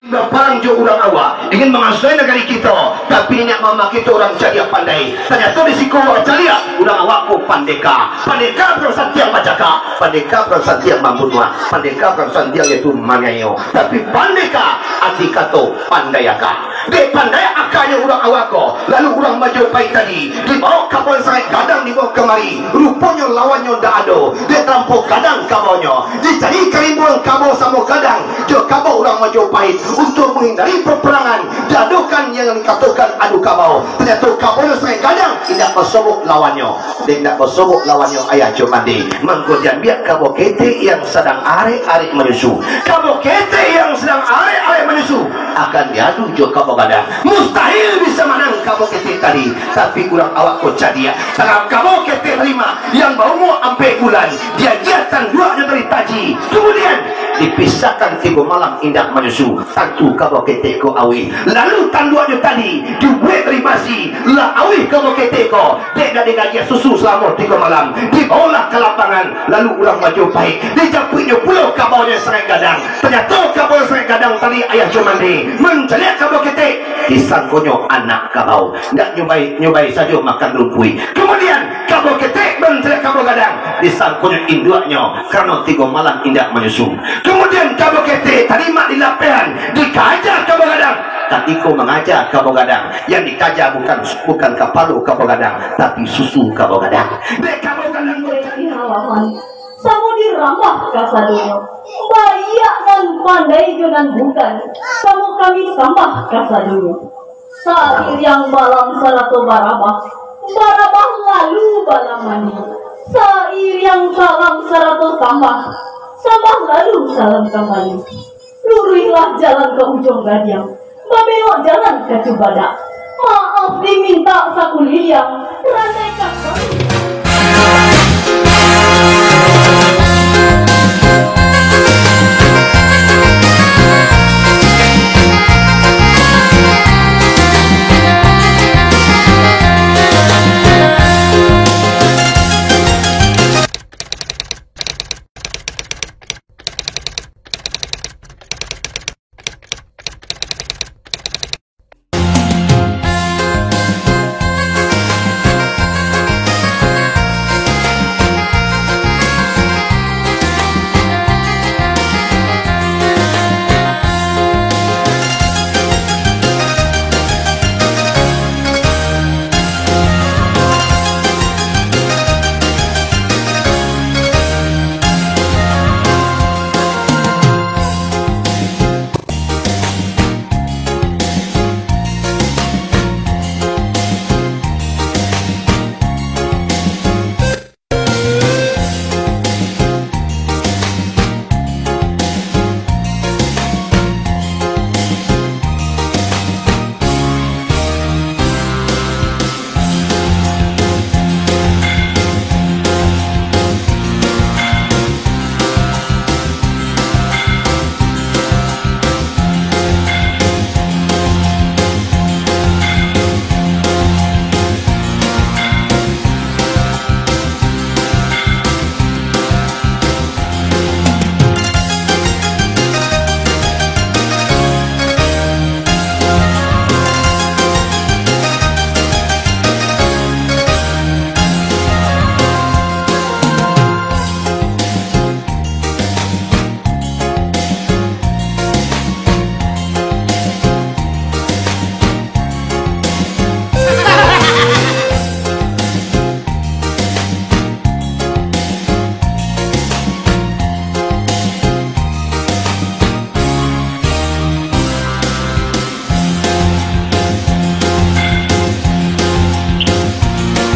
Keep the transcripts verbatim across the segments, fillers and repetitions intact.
Baparang jo urang awak, ingin mangasuah nagari kito, tapi niniak mamak kito urang cadiak pandai. Tanyato di siko urang cadiak, urang awak ko pandeka. Pandeka pado santiang bacakak, pandeka pado santiang mambunuah, pandeka pado santiang yaitu maniayo. Tapi pandeka, ati kato, pandai aka. Dek pandai akanyo urang awak ko, lalu urang Majapahit tadi, dibao kabao nan sangaik gadang dibao kamari. Ruponyo lawannyo ndak ado, dek tarampo gadang kabaonyo. Dicari karimbuang kabao samo gadang, jo kabao urang Majapahit. Untuak manghindari paparangan, diadokan nan dikatokan adu kabao. Tanyato kabaonyo sangaik gadang, indak basobok lawannyo. Dek indak basobok lawannyo ayah jo mande, mangko diambiak kabao ketek nan sadang arek-arek manyusu. Kabao ketek nan sadang arek-arek manyusu akan diadu jo kabao gadang. Mustahil bisa manang kabao ketek tadi, tapi urang awak ko cadiak. Tangan kabao ketek tadi mah nan baumua ampek bulan, diagiah tanduaknyo dari taji. Kamudian, dipisahkan tigo malam indak manyusu. Tantu kabao ketek ko auih. Lalu tanduaknyo tadi dibuek dari basi, lah auih kabao ketek ko, dek indak diagiah susu salamo tigo malam. Dibaolah ka lapangan, lalu urang Majapahit, dijapuiknyo pulo kabaonyo sangaik gadang. Tanyato kabao sangaik gadang tadi ayah jo mande, mancaliak kabao ketek, disangkonyo anak kabao. Ndak nyubai-nyubai sajo makan rumpuik. Kamudian, kabao ketek mancaliak kabao gadang, disangkonyo induaknyo, karano tigo malam indak manyusu. Kamudian, kabao ketek tadi mah dilapehan, dikaja kabao gadang. Tatiko mangaja kabao gadang, nan dikaja bukan, bukan kapalo kabao gadang, tapi susu kabao gadang. Dek kabao gadang ko tadi. Samo dirambah kasadonyo. Baiak nan pandai jo nan bukan, samo kami sambah kasadonyo. Sairiang balam sarato barabah, barabah lalu balam mandi. Sairiang salam sarato sambah, sambah lalu salam kambali. Luruihlah jalan ka Ujuang Gadiang, babelok jalan ka Cubadak. Maaf dimintak sakuliliang, ranai ka kami.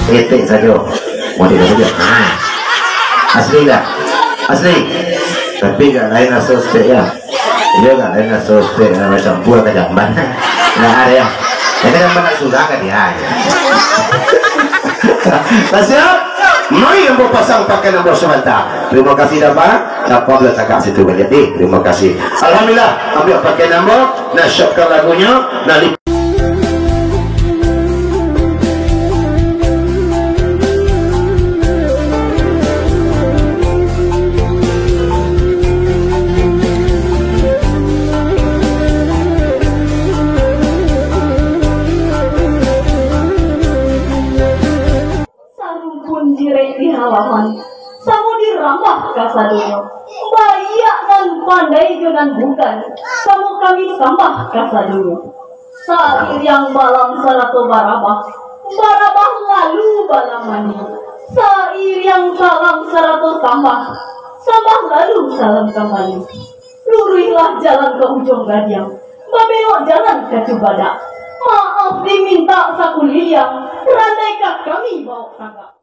Etek sajo. Model sajo. Ha. Asli ndak? Asli. Tapi agak lain lah suspek ya. Iyo agak lain lah suspek lah, macam buah ka jamban. Ndak ado ya. Yang ka jamban nak surang ka dia. Lah siap? Mari ambo pasang pakaian ambo sabanta. Terima kasih dah, Pak. Siapa boleh tagak situ, Pak Jadi? Terima kasih. Alhamdulillah, ambiak pakaian ambo. Nah, siapkan lagunyo. Nah, di Paman, samo dirambah kasadonyo. Baiak nan pandai jo nan bukan, samo kami sambah kasadonyo. Sairiang balam sarato barabah, barabah lalu balam mandi. Sairiang salam sarato sambah, sambah lalu salam kambali. Luruihlah jalan ka Ujuang Gadiang, babelok jalan ka Cubadak. Maaf dimintak sakuliliang, ranai ka kami bawok tagak.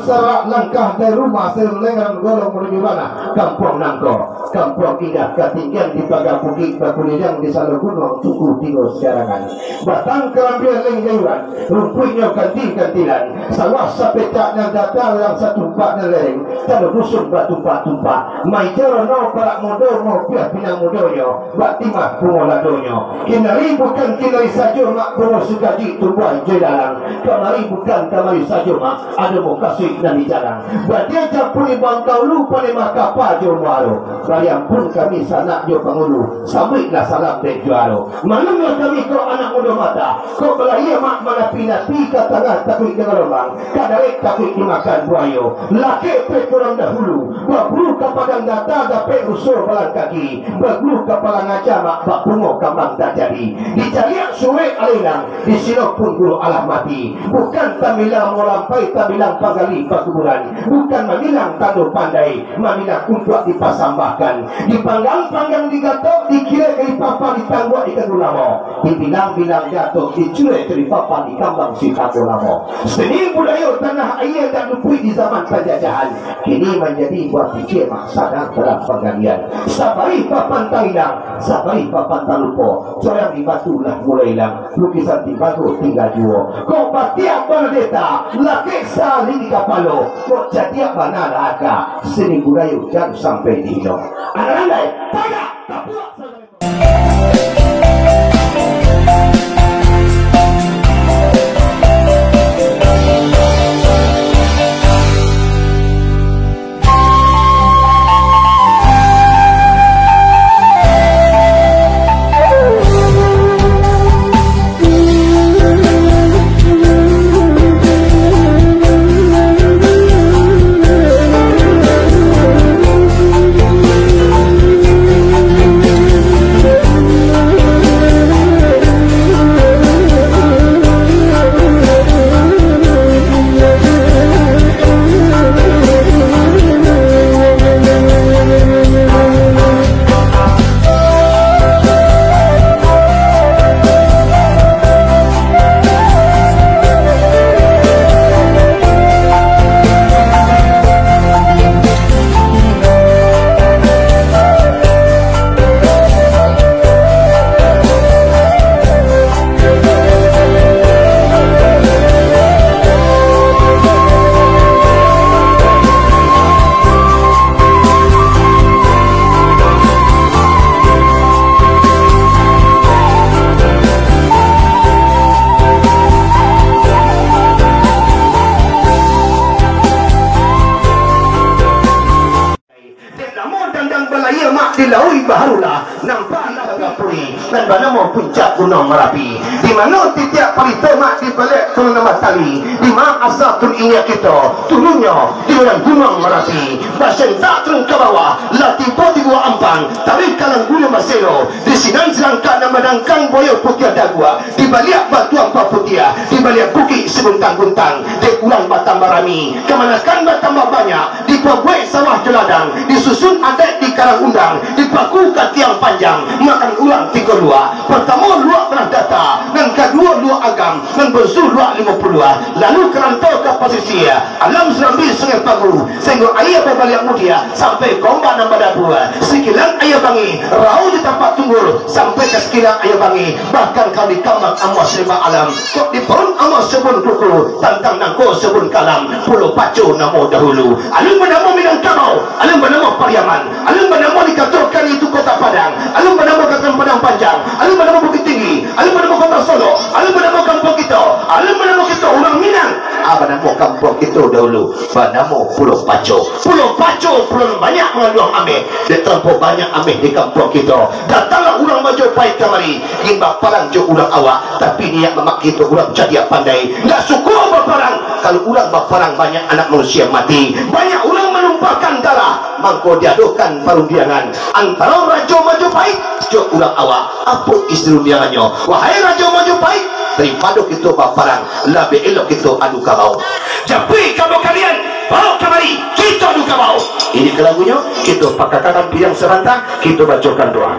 Sarak langkah dari rumah, sayo lenggang golong manuju ranah kampuang nangko. Kampuang indah katinggian di paga bukik, bakuliliang di salo gunuang, tugu tigo sajarangan. Batang karambia leng jayuan, rumpuiknyo kantil-kantilan. Sawah sapecak nan data, ladang satumpak nan lereng, tanah dusun batumpah-tumpah. Maijo rono parak mudo, maupiah pinang mudonyo, bak timah bungo ladonyo. Kinari bukan kinari sajo, Mak, bungo sukaji tumbuah jo ilalang. Kamari bukan kamari sajo, Mak, ado mukasuik nan dijalang. Badia campur imbau taulu, paneh makapa jo muaro. Bari ampun kami sanak jo pangulu, sambuiklah salam dek juaro. Maklumlah kami ko anak mudo mata, ko balahia, Mak, manapi-napi ka tangah takuik jo galombang, ka darek takuik dimakan buayo. Lakek pe kurang dahulu, baburu ka padang data, dapek ruso balang kaki, baguru ka palang aja, Mak, bak bungo kambang tajadi. Dicaliak surek alenang, di silo pun guru alah mati. Bukan tambilang malampai, tambilang panggali pakuburan. Bukan mambilang tando pandai, mambilang untuak dipasambahkan. Dipanggang-panggang digatok, dikirek dari papa ditangguak ikan ulamo. Dibilang-bilang jatuah, dicurek dari papa dikambang si tako lamo. Seni budayo tanah aia dak lupuik di zaman panjajahan. Kini manjadi buah pikia, Mak, sadang dalam panggalian. Sabarih papan tailang, sabarih papan talupo. Corang di batu lah mulai ilang, lukisan di bago tingga juo. Kok batiak bana deta, lakek salin di kapalo. Kok cadiak bana lah aka, seni budayo jan sampai dihino. Anak randai, tagak, tapuak sajo. Dek namo dandang balayia, Mak, di lauik baharulah, nampaklah bagapuri, nan banamo Puncak Gunuang Marapi. Di mano titiak palito, Mak, di baliak turunan batali, di ma asa turun inyiak kito, turunnyo di lereng Gunuang Marapi. Basentak turun ka bawah, lah tibo di Guo Ampang, taruih ka Langguliang Baselo, di sinan salangkah nan badangkang buayo putiah daguak, di baliak batu ampang putiah, di baliak bukik Guntang-guntang, dek urang batambah rami, kamanakan batambah banyak, dipabuek sawah jo ladang, disusun adaik di karang undang, dipaku ka tiang panjang, makan urang tigo luak. Partamo luak Tanah Data, nan kaduo luak Agam, nan bunsu luak Limo Puluah, lalu ka rantau ka pasisia, alam Serambi Sungai Pagu, sainggo aia babaliak mudiak, sampai ka ombak nan badabua, sikilan aia bangih, rauh di tampak tunggul, sampai ka sikilan aia bangih, bahkan kalau di kambang amuah sarimbang alam, kok di paun amuah sabun kuku, tantang nangko sabun kalam, Pulau Paco namo dahulu. Alun banamo Minangkabau, alun banamo Pariaman, alun banamo dikatokan itu Kota Padang, alun banamo katokan Padang Panjang, alun banamo Bukittinggi, alun banamo Kota Solok, alun banamo kampuang kito, alun banamo kito urang Minang. Ah, banamo kampuang kito dahulu, banamo Pulau Paco. Pulau Paco, pulau nan banyak manganduang ameh. Dek talampau banyak ameh di kampuang kito, datanglah urang Majapahit kamari, ingin baparang jo urang awak, tapi niniak mamak kito urang cadiak pandai, ndak suko baparang. Kalau urang baparang, banyak anak manusia mati, banyak urang manumpahkan darah, mangko diadokan parundiangan antaro Rajo Majapahit jo urang awak. Apo isi rundiangannyo? Wahai Rajo Majapahit, daripado kito baparang, labiah elok kito adu kabau. Japuik kabau kalian, baok kamari, kito adu kabau. Ini ka lagunyo, kito pakakakan piriang sabanta, kito bacokan doa.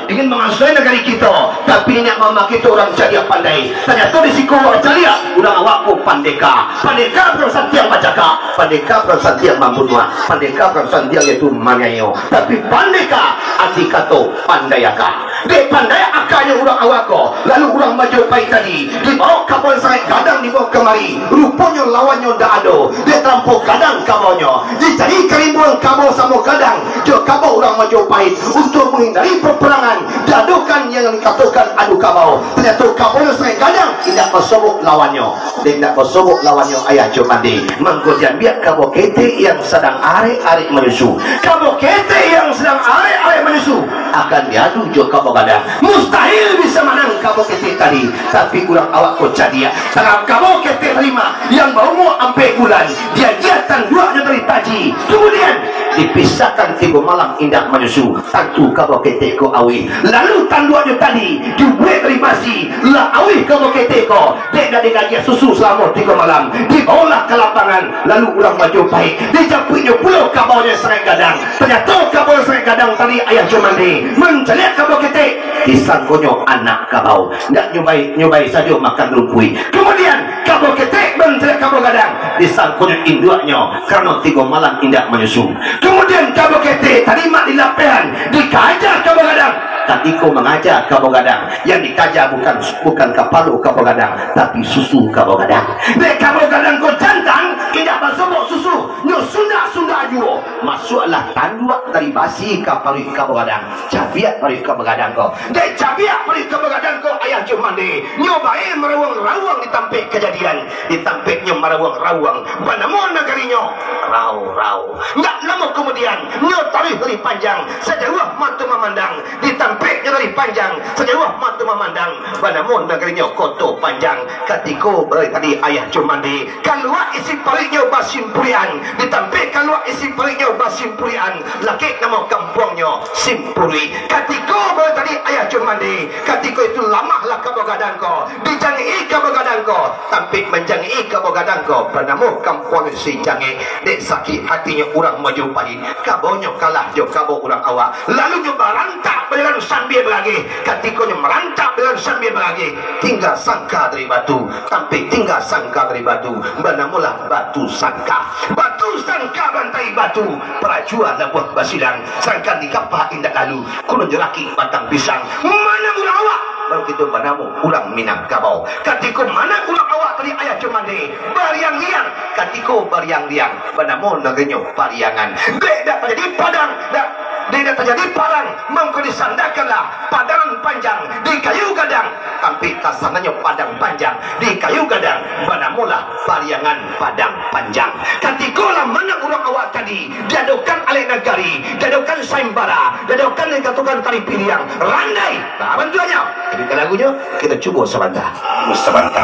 Ingin mangasuah nagari kito, tapi niniak mamak kito urang cadiak pandai. Tanyato di siko urang cadiak, urang awak ko pandeka. Pandeka bukan santiang bacakak, pandeka bukan santiang mambunuah, pandeka bukan santiang yaitu maniayo. Tapi pandeka, ati kato, pandai aka. Dek pandai akanyo urang awak ko, lalu urang Majapahit tadi, dibaok kabau sangaik gadang dibaok kamari, ruponyo lawannyo ndak ado, dek talampau gadang kabaunyo, dicari karimbuang kabau samo gadang, jo kabau urang Majapahit, untuak manghindari paparangan, diadokan yang dikatokan adu kabau, tanyato kabaunyo sangaik gadang, indak basobok lawannyo. Dek indak basobok lawannyo ayah jo mande, mangko diambiak kabau ketek yang sadang arek-arek manyusu. Kabau ketek yang sadang arek-arek manyusu akan diadu jo kabau gadang. Mustahil bisa manang kabau ketek tadi, tapi urang awak ko cadiak. Tangan kabau ketek tadi mah yang baumua ampek bulan, diagiah tanduaknyo dari taji. Kamudian, dipisahkan tigo malam indak manyusu. Tantu kabau ketek ko auih. Lalu tanduaknyo tadi dibuek dari basi, lah auih kabau ketek ko. Dek indak diagiah susu salamo tigo malam, dibaolah ka lapangan, lalu urang Majapahit, dijapuiknyo pulo kabaunyo sangaik gadang. Tanyato kabaunyo sangaik gadang tadi ayah jo mande, mancaliak kabau ketek, disangkonyo anak kabau. Ndak nyubai, nyubai sajo makan rumpuik. Kamudian, kabau ketek mancaliak kabau gadang, disangkonyo induaknyo, karano tigo malam indak manyusu. Kamudian, kabau ketek tadi mak di lapehan, dikaja kabau gadang. Katiko mangaja kabau gadang, yang dikaja bukan, bukan kapalo kabau gadang, tapi susu kabau gadang. Dek kabau gadang ko jantan, indak basobok susu, nyo sundak-sundak juo. Masuaklah tanduak dari basi ka paruik kabau gadang. Cabiak paruik kabau gadang ko. Dek cabiak paruik kabau gadang ko, ayah jo mande, nyo bae marawang-rawang di tampek kajadian. Di tampek nyo marawang-rawang, banamo nagarinyo Rau-Rau. Ndak lamo kamudian, nyo taruih dari panjang, sajauah mato mamandang. Di tampek nyo dari panjang, sajauah mato mamandang, banamo nagarinyo Koto Panjang. Katiko baru tadi ayah jo mande, kalua isi paruiknyo basimpurian. Di tampek kalua isi paruiknyo basimpurian, lakek namo kampuangnyo Simpuruik. Katiko baru tadi ayah jo mande, katiko itu lamahlah kabau gadang ko, dijangik-i kabau gadang ko, tampek manjangik-i kabau gadang ko, banamo kampuang Sijangik. Dek sakik hatinyo urang Majapahit, kabaunyo kalah jo kabau urang awak, lalu nyo barantak bajalan sambia barageh. Katiko nyo marantak bajalan sambia barageh, tingga sangka dari batu, tampek tingga sangka dari batu, banamolah Batu Sangka. Batu Sangka bantai batu, parajua labuah basilang, sangka di kapah indak lalu, kulun jo lakik batang pisang. Manang urang awak, baru kito banamo urang Minangkabau. Katiko manang urang awak tadi ayah jo mande, bariang-riang. Katiko bariang-riang, banamo nagarinyo Pariangan. Dek dak tajadi padang, dak, dek dak tajadi parang, mangko disandakanlah padangan panjang di kayu gadang. Tampek tasandaknyo padang panjang di kayu gadang, banamolah Pariangan Padang Panjang. Katiko lah manang urang awak tadi, diadokan alek nagari, diadokan saimbara, diadokan nan dikatokan tari piriang, randai. Nah, bantuaknyo. Jadi, ka lagunyo, kito cubo sabanta. Sabanta.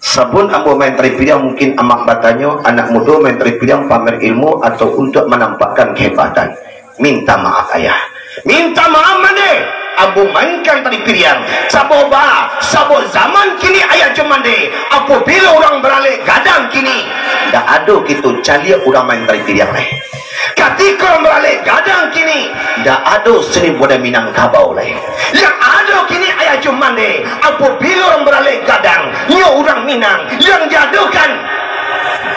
Sabun ambo main tari piriang, mungkin amak batanyo, anak mudo main tari piriang pamer ilmu atau untuak manampakkan kehebatan. Minta maaf, ayah. Minta maaf, mande. Ambo mainkan tari piriang. Sabo ba, sabo zaman kini ayah jo mande. Ado kito caliak urang main tari piriang lai. Katiko urang baralek gadang kini, ndak ado seni budaya Minangkabau lai. Yang ado kini ayah jo mande, apabilo urang baralek gadang, nyo urang Minang yang diadokan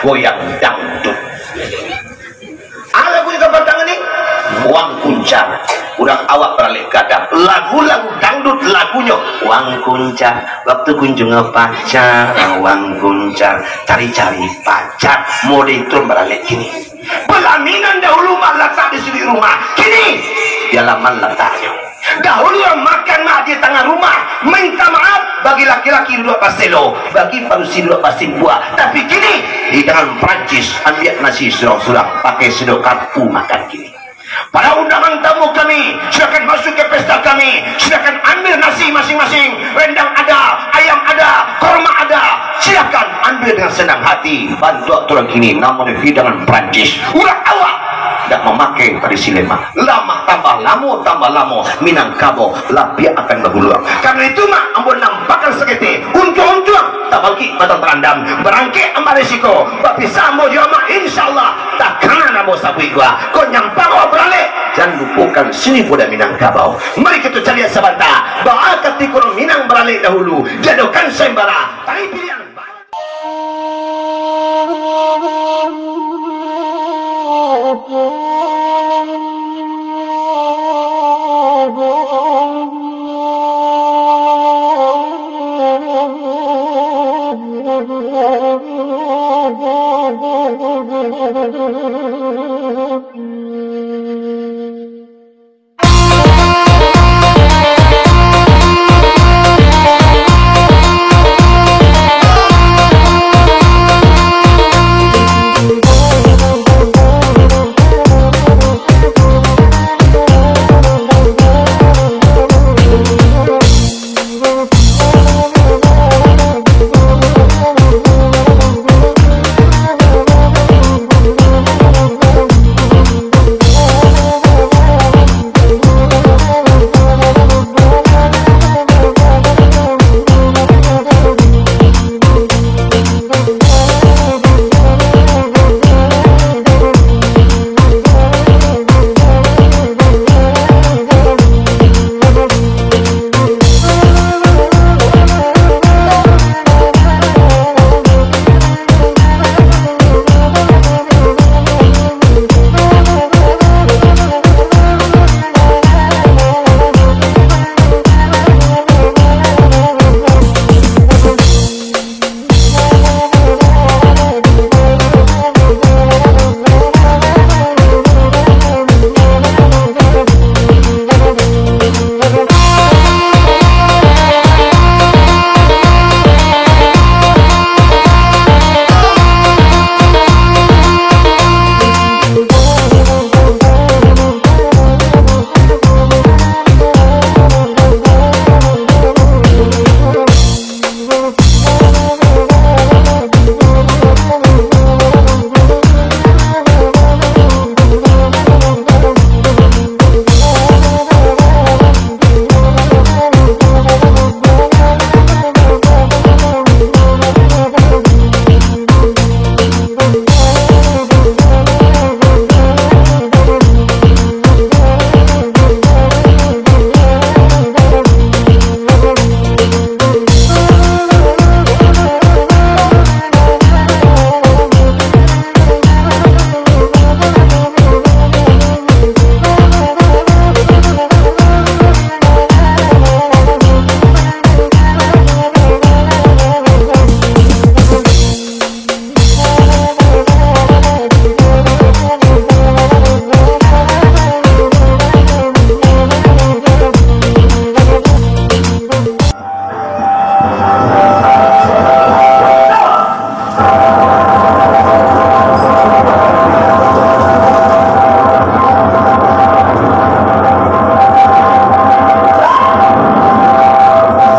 goyang dangdut. Alah lagu kapatang ni, Wang Kuncar. Urang awak baralek gadang. Lagu-lagu dangdut lagunyo Wang Kuncar. Waktu kunjung pacar, Wang Kuncar. Cari-cari pacar. Mode itu baralek kini. Pelaminan dahulu mah latak di sudut rumah. Kini, di halaman lataknyo. Dahulu urang makan mah di tangah rumah, minta maaf, bagi laki-laki duduak baselo, bagi padusi duduak basimpuak. Tapi kini, hidangan Prancis, ambiak nasi surang-surang, pakai sendok garpu makan kini. Pada undangan tamu kami, silakan masuk ke pesta kami, silakan ambil nasi masing-masing, rendang ada, ayam ada, korma ada, silakan ambil dengan senang hati. Bantuak tu urang kini, namonyo hidangan Prancis. Urang awak ndak mamakai tradisi lemak. Lama tambah lamo, tambah lamo, Minangkabau labiah akan baguluang. Karano itu, mak, ambo nampakkan saketek, untuang-untuang tabangkik batang tarandam. Barangkek ambo dari siko, bapisah ambo jo amak, insya Allah, takana ambo sabuik jua. Kok nyampang awak baralek, jan lupokan seni budaya Minangkabau. Mari kito caliak sabanta, baa katiko urang Minang baralek dahulu, diadokan sayembara, tari piriang.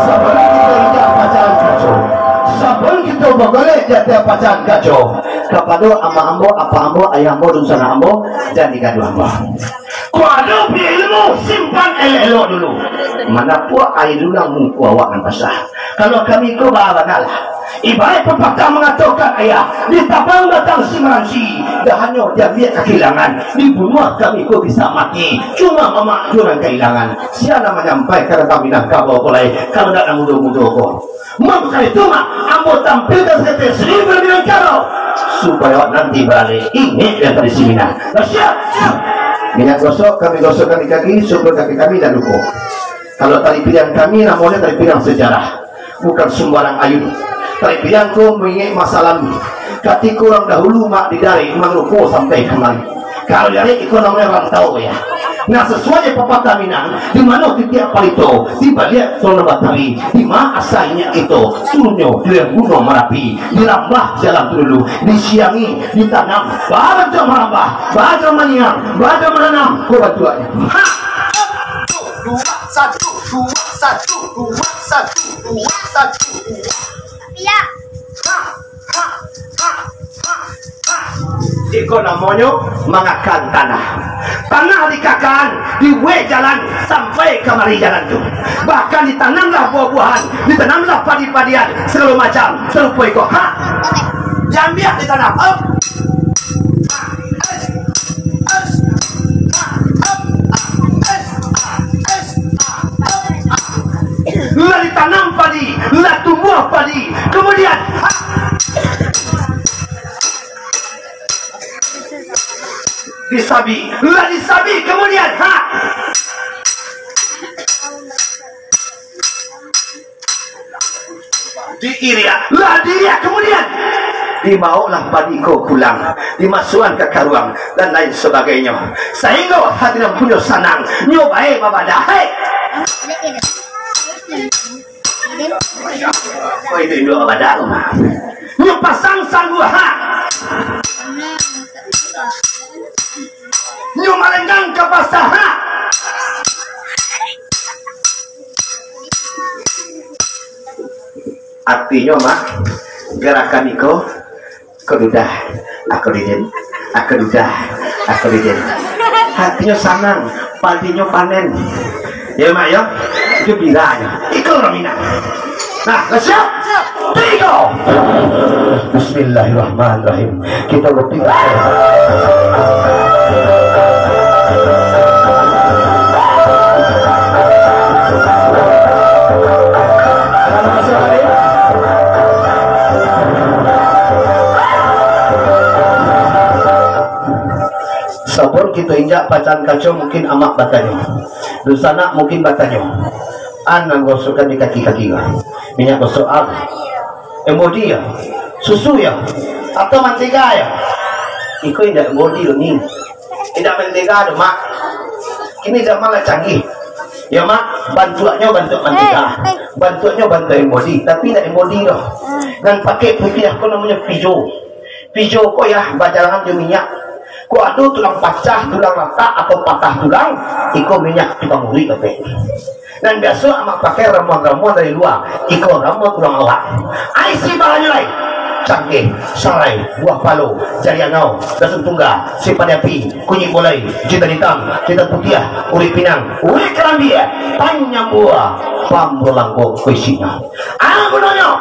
Sabalun kito injak pacahan kaco, sabalun kito bagolek di ateh pacahan kaco, kapado amak ambo, apak ambo, ayah ambo, dunsanak ambo, jan digaduah ambo. Kok ado piyo ilmu, simpan elok-elok dulu. Manapuak aia dulang muko awak nan basah. Kalau kami ko baa bana lah. Ibarat pepatah mangatokan, ayah, ditabang batang si maranci, dah hanyo diambiak kakilangan, dibunuah kami ko bisa mati, cuma mamak jo nan kailangan. Sia nan manyampaikan ka Minangkabau ko lai, kalau ndak nan mudo-mudo ko. Mangko itu mah, ambo tampilkan saketek seni Minangkabau, supayo awak nanti baralek ingek dari si Minang. Lah siap? Minyak gosok kami gosokkan di kaki, supayo kaki kami ndak luko. Kalau tali pilihan kami, namonyo tali pilihan sejarah. Bukan sumbarang ayun. Tali pilihan ko mangingek masa lalu. Katiko urang dahulu mak didarek manguko sampai kamari. Kalau didarek iko namonyo rantau, ya. Nah, sasuai jo papatah Minang, di mano titiak palito, di baliak tolong batari, di ma asa inyak kito, turunnyo di Gunung Marapi, di Rambah jalan tu dulu, di Siangi, ditanam, babantuak marambah, baja maniang, baja mananam, ko bantuaknyo. Ha! Satu, dua, satu, dua, satu, dua, satu, dua, satu, dua. Iya. Ha, ha, ha, ha, ha. Iko namonyo mangakan tanah. Tanah dikakan, dibuek jalan sampai kamari jalan tu. Bahkan ditanamlah buah-buahan, ditanamlah padi-padian, sagalo macam, sarupo iko. Ha! Diambiak ditanam. Hop. Lah ditanam padi, lah tumbuah padi, kemudian, ha, disabi, lah disabi, kemudian, ha, diiriak, lah diiriak, kemudian dibaoklah padi ko pulang, dimasukkan ka karuang, dan lain sabagainyo. Sahinggo hati nan punyo sanang, nyo bae babadah, hei. Ko itu induak babadah tu mah. Nyo pasang sangguah, ha. Nyo malenggang ka pasa, ha. Artinyo mah, garakan iko, kadudah, akadidin, akadudah, akadidin. Hatinyo sanang, padinyo panen. Yo, Mak, yo. Gembira nyo. Iko urang Minang. Nah, lah siap? Tigo. Bismillahirrahmanirrahim. Kito bertiga. Sabon kito injak pacahan kaco, mungkin amak batanyo. Dunsanak mungkin batanyo, "An nan gosokkan di kaki-kaki ko, minyak gosok apo? Embodi yo? Susu yo? Atau mantega yo?" Iko indak embodi doh, Ni. Indak mantega doh, Mak. Kini zaman lah canggih. Yo, Mak, bantuaknyo bantuak mantega. Bantuaknyo bantuak embodi, tapi indak embodi doh. Nan pakai putiah ko namonyo pijo. Pijo ko, yah, bajalangan jo minyak. Kok ado tulang pacah, tulang ratak, atau patah tulang, iko minyak tukang uruik, kapek. Nan biaso amak pakai ramuan-ramuan dari lua, iko ramuan tulang awak. Ai si bahanyo lai, cangkeh, sarai, buah palo, jari angau, dasun tungga, sipadi api, kunyik gulai, jintan itam, jintan putiah, uruik pinang, uruik karambia, panyambua, pambulangko ko isinyo. Apo gunonyo?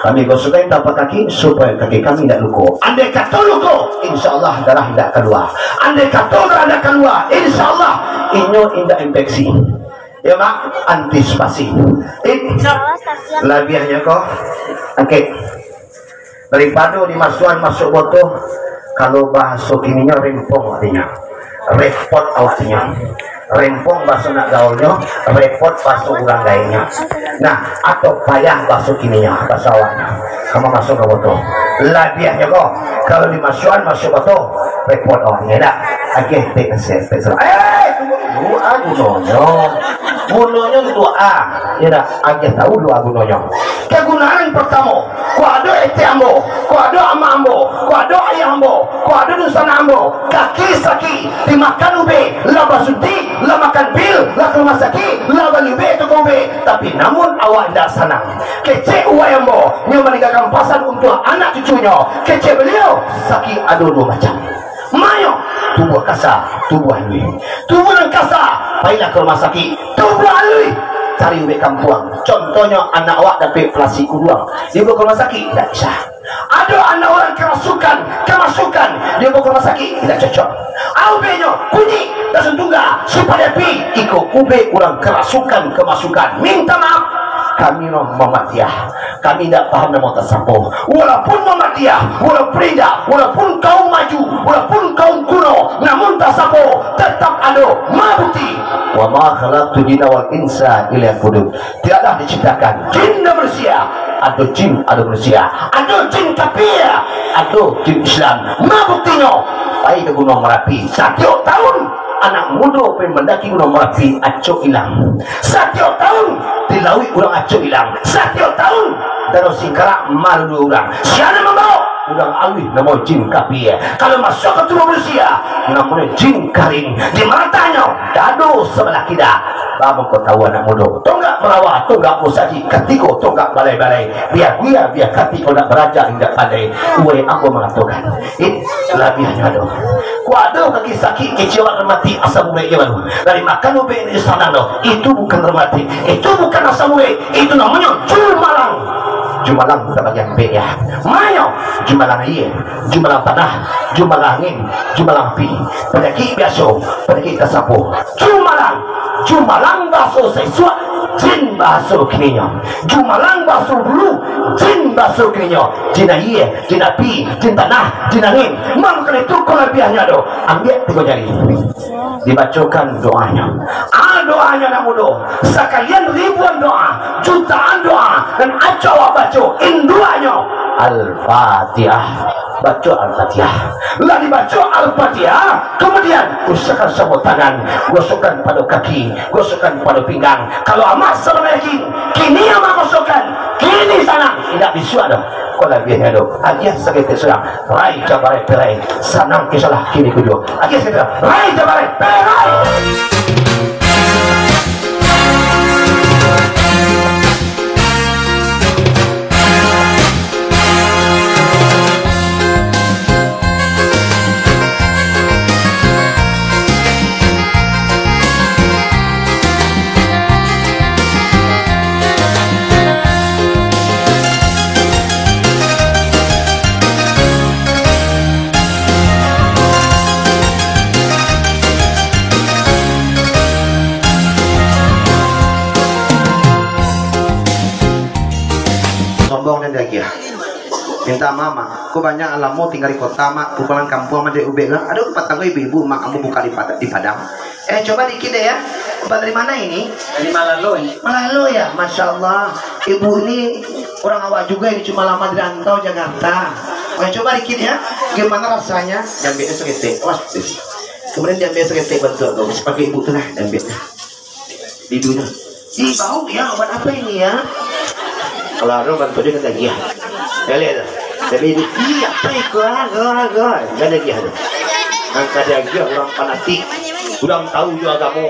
Kami gosokkan tapak kaki, supayo kaki kami indak luko. Andai kato luko, insya Allah darah indak kalua. Andai kato darah indak kalua, insya Allah inyo indak infeksi. Yo, Mak, antisipasi. Eh, labiahnyo ko, oke. Daripado dimasuakan masuak botol, kalau bahaso kininyo rempong artinyo. Repot awaknyo. Rempong bahaso nak gaulnyo, repot bahaso urang gaeknyo. Nah, atau payah bahaso kininyo, bahaso awaknyo. Ka masuak ka botol. Labiahnyo ko, kalau dimasuakan masuak botol, repot awaknyo, dak? Agih tek, tek, tek, eh, tunggu dulu, ah, gunonyo. Gunonyo untuak a, yo dak? Agih tahu dulu a gunonyo. Kagunaan partamo, kok ado etek ambo, kok ado amak ambo, kok ado ayah ambo, kok ado dunsanak ambo, kaki sakik, dimakan ubek, lah basuntik, lah makan pil, lah ka rumah sakik, lah bali ubek, tukang ubek, tapi namun awak indak sanang. Kecek uwai ambo, nyo maninggakan pasan untuak anak cucunyo. Kecek baliau, sakik ado duo macam. Mayo, tubuah kasa, tubuah aluih. Tubuah nan kasa, pailah ka rumah sakik. Tubuah aluih, cari ubek kampuang. Contohnyo, anak awak dapek palasi kuruang, dibawa ka rumah sakik, indak bisa. Ado anak urang karasukan, kamasukan, dibawa ka rumah sakik, indak cocok. Ubeknyo kunyik, dasun tungga, sipadan api, iko ubek urang karasukan, kamasukan. Minta maaf, kami no Muhammadiyah. Kami indak paham namo tasapo. Walaupun Muhammadiyah, walaupun indak, walaupun kaum maju, walaupun kaum kuno, namun tasapo tetap ado. Ma bukti? Wa ma khalaqtul jinna wal insa illa liya'budun. Tidaklah diciptakan jin dan manusia. Ado jin, ado manusia. Ado jin kapia, ado jin Islam. Ma buktinyo? Pai ka Gunuang Marapi. Satiok tahun, anak mudo pai mandaki Gunuang Marapi, acok ilang. Satiok tahun, di lauik urang acok ilang. Satiok tahun, Danau Singkarak maluluah urang. Sia nan mambaok? Urang aluih, namo jin kapia. Kalau masuak ka tubuah manusia, namonyo jin karing. Di matanyo, dado sabalah kida. Baa mangko tahu, anak mudo? Tonggak barawa, tonggak musajik, katigo tonggak balai-balai. Bia-bia, bia katiko nak baraja indak pandai. Uwai ambo mangatokan, eh, labiahnyo ado. Kok ado kaki sakik, kecek awak rematik, asam urat je baru. Dari makan ubek di sana tu. Itu bukan rematik, itu bukan asam urat, itu namonyo jumalang. Jumalang bukan bagian bek, ya. Manyo? Jumalang aia, jumalang tanah, jumalang angin, jumalang api. Panyakik biaso, panyakik tasapo. Jumalang, jumalang baso saisuak, jin baso kininyo. Jumalang baso dulu, jin baso kininyo. Jin aia, jin api, jin tanah, jin angin. Mangko itu kalabiahnyo ado. Ambiak tigo jari. Dibacokan doanyo. Ah, doanyo anak mudo. Sakalian ribuan doa, jutaan doa, nan acok awak baco, induaknyo Al-Fatihah. Baco Al-Fatihah. Lah dibaco Al-Fatihah, kemudian usapkan samo tangan, gosokkan pado kaki, gosokkan pado pinggang. Kalau amak salah yakin, kini amak gosokkan, kini sanang, indak bisuak doh. Kok labiahnyo doh, agiah saketek surang, rai jabarai perai, sanang kisahlah kini kujuo. Agiah saketek surang, rai jabarai perai. Sombong nan diagiah. Minta maaf, Mak. Ko banyak lamo tingga di kota, Mak. Pulang kampuang, Mak, dek ubek lah. Aduh, patang ko ibu-ibu, Mak, ambo buka di Pad-, di Padang. Eh, coba dikit deh, ya. Bapak dari mana ini? Dari Malalo, ini. Malalo, ya? Masya Allah. Ibu ini orang awak juga, ini cuma lama di rantau Jakarta. Oke, coba dikit, ya. Gimana rasanya? Diambiaknyo saketek. Wah, kemudian diambiak saketek bantuak tu. Pakai ibu tu lah, diambiak. Di dunia. Ih, bau ya, obat apa ini ya? Kalau ada bantu dia kata, "Iya." Ya, lihat tu. Tapi dia, "Ih, apa itu, ah? Gah, gah." Kan dia dia tu. Angka dia dia urang fanatik. Urang tahu jo agamo.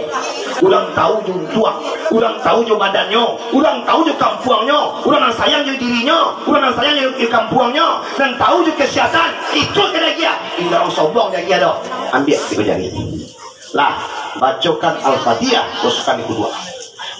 Urang tahu jo untuang. Urang tahu jo badannyo. Urang tahu jo kampuangnyo. Urang nan sayang jo dirinyo. Urang nan sayang jo, jo kampuangnyo. Nan tahu jo kesihatan. Itu kena dia. Indak urang sombong dia dia tu. Ambiak tigo jari. Lah, bacokan Al-Fatihah, gosokkan di kuduak.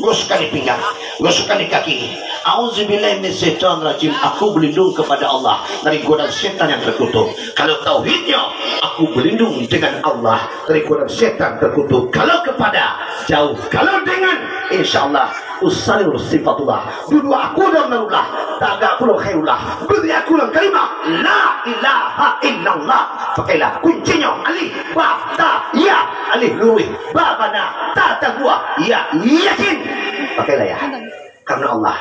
Gosokkan di pinggang, gosokkan di kaki. A'udzubillahi minasyaitonirrajim. Aku berlindung kepada Allah dari godaan setan yang terkutuk. Kalau tauhidnyo, aku berlindung dengan Allah dari godaan setan terkutuk. Kalau kepada, jauh. Kalau dengan, insyaallah, usalur sifatullah. Duduak aku dalam narullah, tagak pulo khairullah. Beri aku dalam kalimah la ilaha illallah. Pakailah kuncinyo, alif, ba, ta, ya, alif luruih, ba bana, ta taguah, ya yakin. Pakailah ya. Karena Allah.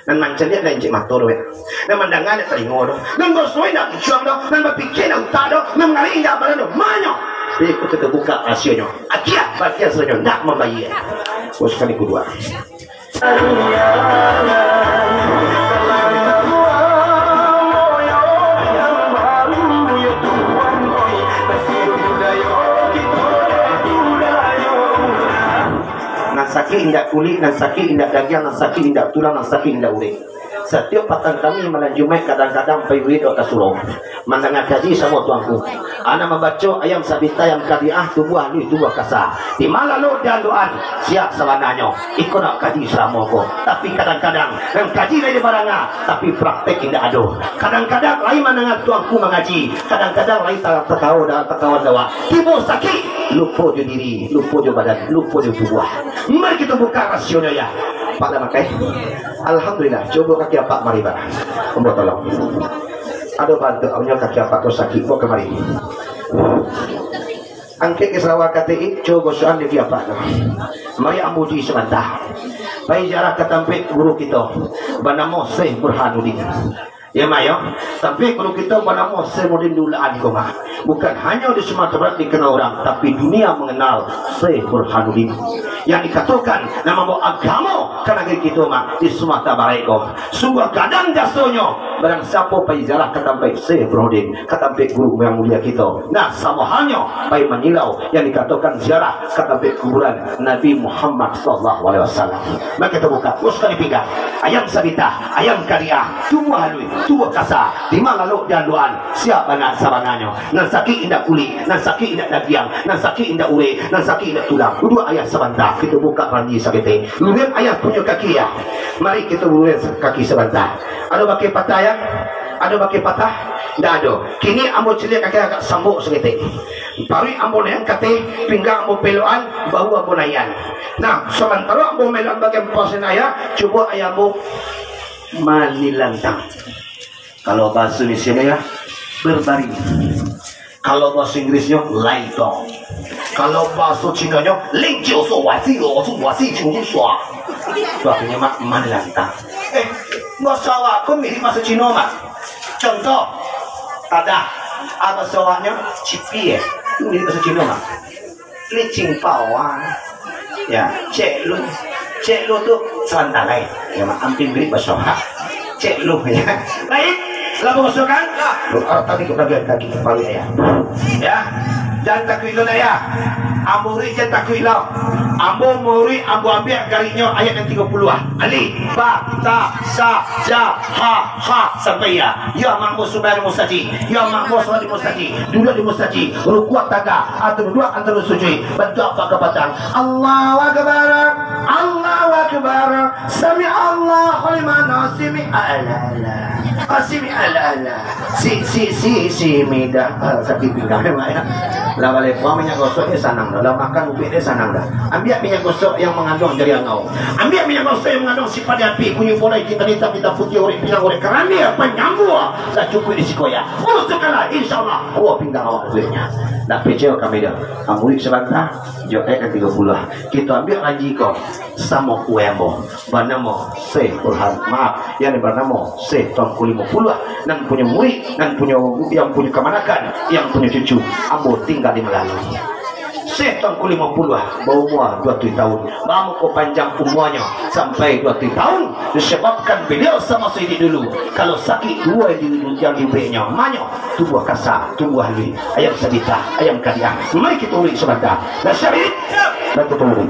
Nan mancaliak nan cik mato doh, ya. Nan mandanga nan talingo doh. Nan basoi nan mucuang doh. Nan bapikia nan utak doh. Nan mangari indak badan doh. Manyo. Tapi aku tetap buka rasionyo. Agiah bagian rasionyo nak mambayia. Bos kami kedua. Nan sakik indak kulik, nan sakik indak dagiang, nan sakik indak tulang, nan sakik indak urek. Satiok patang kami malam Jumaik kadang-kadang pai wirid ka surau. Mandanga kaji samo tuanku. Anak mambaco ayam sabita, ayam kadiah, tubuah aluih, tubuah kasa. Di malalo di andokan, siap sabananyo. Iko nak kaji salamo ko. Tapi kadang-kadang, nan kaji lai dibaranga, tapi praktek indak ado. Kadang-kadang lai mandanga tuanku mangaji, kadang-kadang lai ta-, takawa dalam takawa dawa. Tibo sakik, lupo jo diri, lupo jo badan, lupo jo tubuah. Mari kito buka rasionyo, ya. Pak lah makai. Alhamdulillah, cubo kaki apak mari, Pak. Ambo tolong. Ado bantuak amnyo kaki apak ko sakik, bawa kamari. Angkek ka sarawak katik, cubo gosokan di kaki apak tu. Mari ambo uji sabanta. Pai ziarah ka tampek guru kito, banamo Syekh Burhanuddin. Ya, Mak, yo. Tampek guru kito banamo Syekh Burhanuddin Dulaan ko, Mak. Bukan hanyo di Sumatera Barat dikenal urang, tapi dunia mengenal Syekh Burhanuddin. Yang dikatokan, nan mambawa agamo ka nagari kito, Mak, di Sumatera Barat ko. Sungguah gadang jasonyo, barang siapo pai ziarah ka tampek Syekh Burhanuddin, ka tampek guru yang mulia kito. Nah, samo halnyo pai manyilau yang dikatokan ziarah ka tampek kuburan Nabi Muhammad sallallahu alaihi wasallam. Mari kito buka, bos kali pinggang, ayam sabita, ayam kadiah, tubuah aluih, tubuah kasa, di malalo di andokan, siap bana sabananyo. Nan sakik indak kulik, nan sakik indak dagiang, nan sakik indak urek, nan sakik indak tulang. Duduak ayah sabanta, kito buka ranji saketek. Luruih ayah punyo kaki, ya. Mari kito luruih kaki sabanta. Ado bakeh patah, ya? Ado bakeh patah? Ndak ado. Kini ambo caliak kaki agak sambok saketek. Paruik ambo naiak kateh, pinggang ambo pelokan, bahu ambo naiakan. Nah, samantaro ambo mamelokan bagian paruik ayah, cubo ayah ambo manilantang. Kalau bahaso Indonesianyo, ya, berbaring. Kalau bahaso Inggrisnyo, lie down. Kalau bahaso Cinonyo, ling ciu su wa si o su wa si ciu su sua. Itu artinyo, Mak, manilantang. Eh, bahaso awak ko mirip bahaso Cino, Mak. Contoh, tadah, ah, bahaso awaknyo, cipi, eh. Itu mirip bahaso Cino, Mak. Licing pawang. Ya, cek lu. Cek lu tu salantarai. Ya, Mak, ampia mirip bahaso awak. Cek lu, ya. Baik, lah bahaso kan? Lu, ah, tadi kita biar kaki kepala, ya. Ya, jan takuik lo, ya. Ambo murid jan takuik lo. Ambo murid, ambo ambiak gariknyo ayat yang tigo puluah. Alif, ba, ta, sa, ja, ha, kha, sampai ya. Ya, makmum sumbayang di musajik. Ya, makmum solat di musajik. Duduak di musajik. Rukuak tagak. Atau duduak antaro sujud. Bantuak apak ka batang. Allahu Akbar. Allahu Akbar. Sami Allahu liman hasimi. Ala, ala. Hasimi, ala, ala. Si, si, si, si, midah. Ah, sakik pinggang, Mak, ya. Lah baleh puang minyak gosok ni sanang dah. Lah makan ubek ni sanang dah. Ambiak minyak gosok yang mangandung jari angau. Ambiak minyak gosok yang mangandung sipadiah api, kunyik bolai, hitam-hitam, hitam putih, orek pinang, orek karambia, panyambua. Lah cukuik di siko, ya. Uruskanlah, insya Allah. Wah, pinggang awak ubeknyo. Nak pecel kami dah. Ambo murid sabanta, jo ayat yang tigo puluah. Kito ambiak ranji ko, samo kueh ambo. Banamo Syekh Burhan, maaf, yang banamo Syekh Tuanku Limo Puluah, nan punyo murid, nan punyo, yang punyo kamanakan, yang punyo cucu, ambo tingga di malalo. Syekh Tuanku Limo Puluah, baumua dua puluah tahun, bamuko panjang umuanyo sampai dua puluah tahun, disebabkan beliau samasa iduik dulu, kalau sakik duo yang di, yang diubeknyo, manyo, tubuah kasa, tubuah aluih, ayam sabita, ayam kadiah. Mari kito ulik sabanta. Lah siap, Bib? Bantu tolong.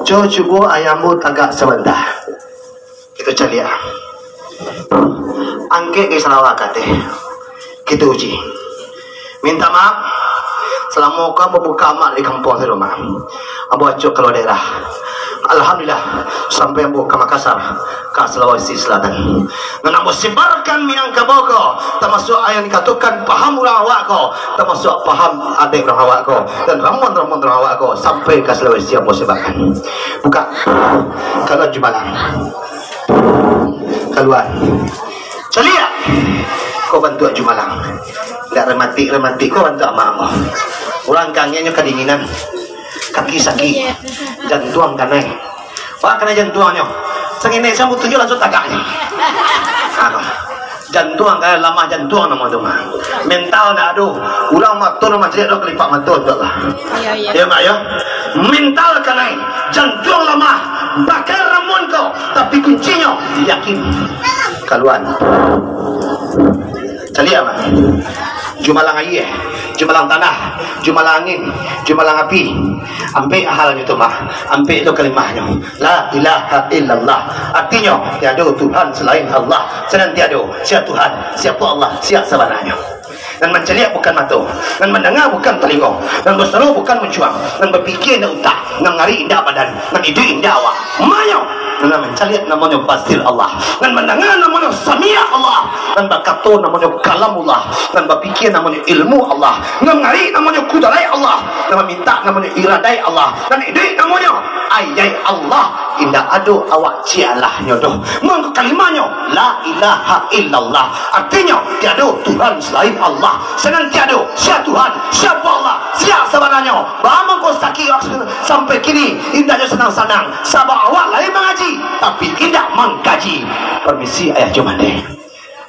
Co cubo ayah ambo tagak sabanta. Kito caliak. Angkek ka salawa ka ateh. Kito uji. Minta maaf, salamo ko ambo buka amak di kampuang sado, Mak. Ambo acok kalua daerah. Alhamdulillah, sampai ambo ka Makassar, ka Sulawesi Selatan. Nan ambo sebarkan Minangkabau ko, tamasuak ayah dikatokan paham urang awak ko, tamasuak paham adaik urang awak ko, dan ramuan-ramuan urang awak ko, sampai ka Sulawesi ambo sebarkan. Buka. Kalua jumalang. Kalua. Caliak. Ko bantuak jumalang. Indak rematik-rematik ko bantuak amak ambo. Urang kangenyo kadinginan. Kaki sakik. Jantuang kanai. Wah, kanai jantuangnyo. Sanginek sambuik tunjuak langsuang tagaknyo. Ha, ko. Jantuang kanai, lamah jantuang namo tu mah. Mental ndak ado. Urang mato namo caliak do kalipak mato tu lah. Iyo, iyo. Iyo, Mak, yo. Mental kanai, jantuang lamah, pakai ramuan ko, tapi kuncinyo yakin. Kalua. Caliak, Mak. Jumalang aia, jumalang tanah, jumalang angin, jumalang api. Ampek halnyo tu, Mak. Ampek tu kalimahnyo. La ilaha illallah. Artinyo, tiado Tuhan selain Allah. Sadang tiado. Sia Tuhan? Siapo Allah? Sia sabananyo? Nan mancaliak bukan mato, nan mandanga bukan talingo, nan basaro bukan muncuang, nan bapikia indak utak, nan ngarik indak badan, nan iduik indak awak. Manyo? Nan mancaliak namonyo Basir Allah, nan mandanga namonyo Samia Allah, nan bakato namonyo Kalamullah, nan bapikia namonyo Ilmu Allah, nan ngarik namonyo Kudarai Allah, nan mamintak namonyo Iradai Allah, nan iduik namonyo Ayai Allah. Indak ado awak cialahnyo doh. Mangko kalimahnyo, La ilaha illallah. Artinyo, tiado Tuhan selain Allah. Sadang tiado, sia Tuhan, siapo Allah, sia sabananyo. Baa mangko sakik awak sampai kini, indak jo sanang-sanang. Sabab awak lai mangaji, tapi indak mangkaji. Permisi, Ayah Jumande.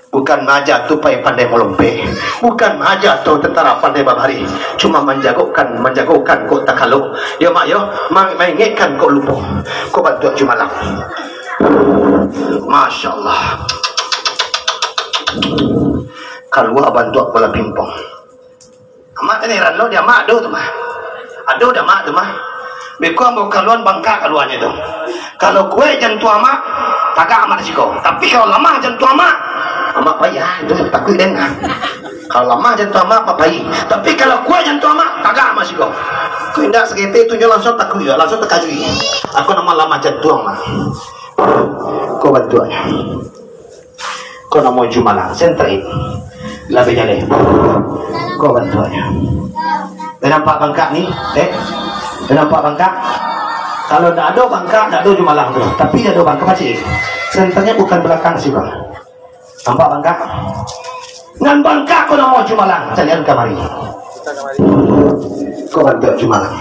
Bukan maaja tu pai pandai malompek. Bukan maaja tu tentara pandai babarih. Cuma manjagokan, manjagokan kok takalok. Yo, Mak, yo, ma-, maingetkan kok lupo. Kok bantuak jumalang. Masya Allah. Kalua bantuak bola pingpong. Amak tadi heran lo, di amak ado tu mah. Ado di amak tu mah. Beko ambo kaluan bangkak kaluannyo tu. Kalau kuaik jantuang amak, tagak amak di siko. Tapi kalau lamah jantuang amak, amak pai ah, itu takuik den ah. Kalau lamah jantuang amak, amak pai. Tapi kalau kuaik jantuang amak, tagak amak siko. Kok indak saketek tu nyo langsuang takuik, langsuang takajuik. Aku namo lamah jantuang mah. Ko bantuaknyo. Ko namo jumalang, senterik. Labiah jaleh. Ko bantuaknyo. Dah nampak bangkak ni? Eh? Dah nampak bangkak? Kalau ndak ado bangkak, ndak ado jumalang tu. Tapi ado bangkak pacik. Senternya bukan belakang sih, Bang. Nampak bangkak? Nan bangkak ko namo jumalang. Calian kamari. Ko bantuak jumalang.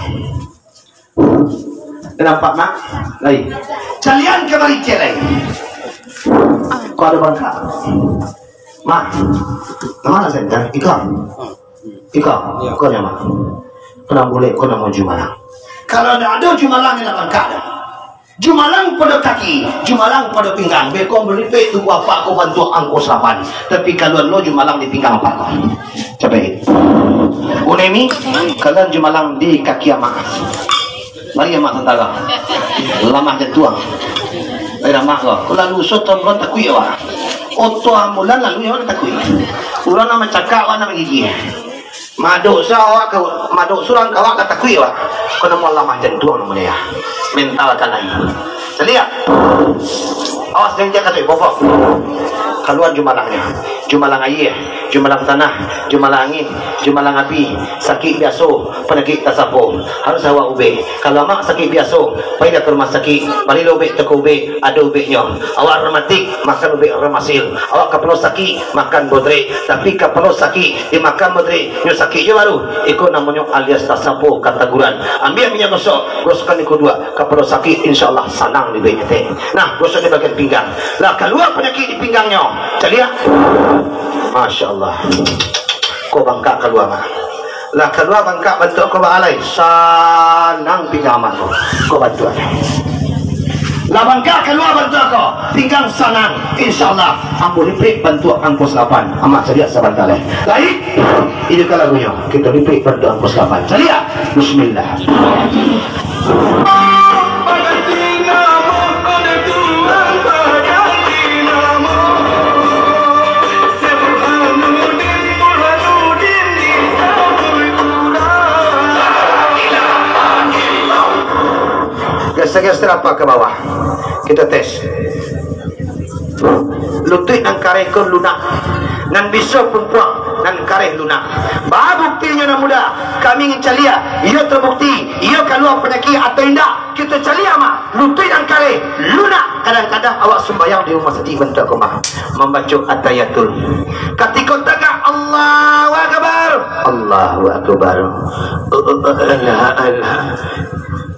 Nampak, Mak? Lai. Calian ka baricek lai. Ko ado bangkak. Mak, ma nan senter? Iko. Iko. Ko nyo, Mak. Ko nan bulek, ko namo jumalang. Kalau ndak ado jumalang, ndak bangkak doh. Jumalang pado kaki, jumalang pado pinggang. Beko malipek tubuah apak ko bantuak angko salapan. Tapi kaluan lo jumalang di pinggang apak ko. Capek. Unemi, kaluan jumalang di kaki amak. Mari amak santara. Lamah jantuang. Ai, amak ko. Ko lalu usah tuan-tuan takuik awak. Oto ambulan lalu awak takuik. Urang nan mancakak, awak nan manggigi. Madok sa awak ka, madok surang ka awak ka takuik awak. Ko namo lamah jantuang namo dia. Mental kanai. Caliak. Awas, jangan cakap tu, bobok. Kaluan jumalangnyo. Jumalang aia, jumalang tanah, jumalang angin, jumalang api. Sakik biaso, panyakik tasapo. Harus awak ubek. Kalau amak sakik biaso, pailah ka rumah sakik, bali lo ubek toko ubek, ado ubeknyo. Awak rematik, makan ubek Remasil. Awak kapalo sakik, makan bodrek. Tapi kapalo sakik, dimakan bodrek, nyo sakik juo baru. Iko namonyo alias tasapo kataguran. Ambiak minyak gosok, gosokkan iko duo, kapalo sakik, insya Allah sanang di bagian teh. Nah, gosok di bagian pinggang. Lah, kalua panyakik di pinggangnyo. Caliak. Masya Allah. Ko bangkak kalua, Mak. Lah kalua bangkak bantuak ko baalai, sanang pinggang amak ko. Ko bantuak. Lah bangkak kalua bantuak ko, pinggang sanang. Insya Allah, ambo lipek bantuak angko salapan. Amak caliak sabanta lai. Lai, iduikkan lagunyo. Kito lipek bantuak angko salapan. Caliak. Bismillah. Geser apa ka bawah? Kita tes. Lutuik nan kareh ko lunak. Nan biso pumpuang, nan kareh lunak. Ba buktinyo nan mudo, kami ingin caliak, iyo tabukti, iyo kalua panyakik atau indak. Kita caliak mah, lutuik nan kareh lunak. Kadang-kadang awak sumbayang di rumah sadiah bantuak ko mah. Mambaco atahiyatul. Katiko tagak, Allahu Akbar. Allahu Akbar. Alah, alah.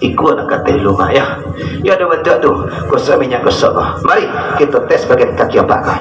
Ikua nan kateh lumak, ya. Ya, ado bantuak tu. Gosok minyak gosok. Mari, kita tes bagian kaki apak ko.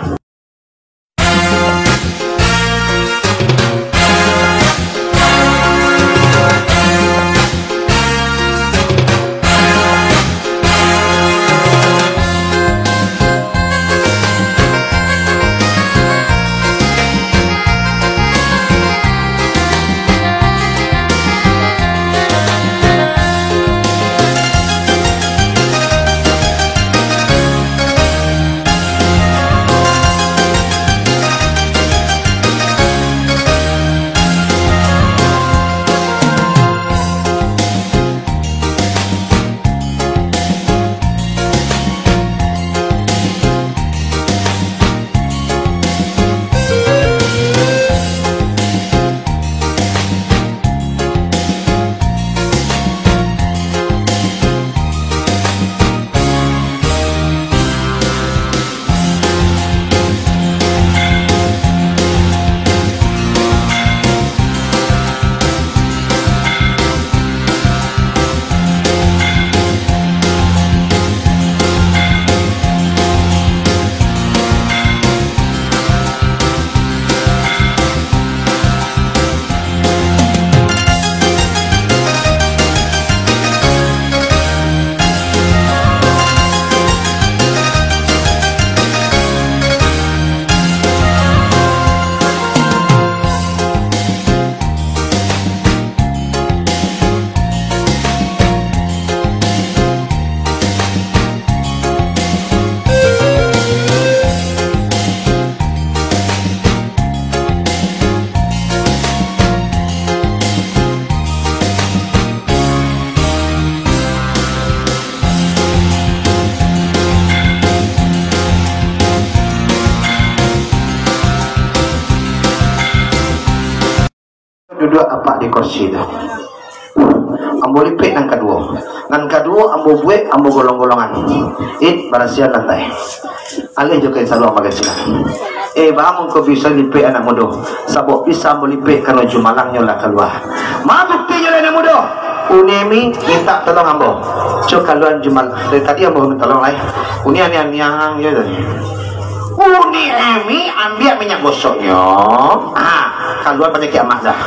Duduak apak di kursi tu. Ambo lipek nan kaduo. Nan kaduo ambo buek, ambo golong-golongan. It, barasiahan lantai. Alih jo kain saluang bagai sinan. Eh, baa mangko bisa lipek anak mudo? Sabab bisa ambo lipek karano jumalangnyo lah kalua. Ma buktinyo lai anak mudo? Uni Emi mintak tolong ambo. Co kaluaan jumalang. Dari tadi ambo minta tolong lai. Uni aniang-aniang je tadi. Uni Emi ambiak minyak gosoknyo. Ha, kalua panyakik amak dah.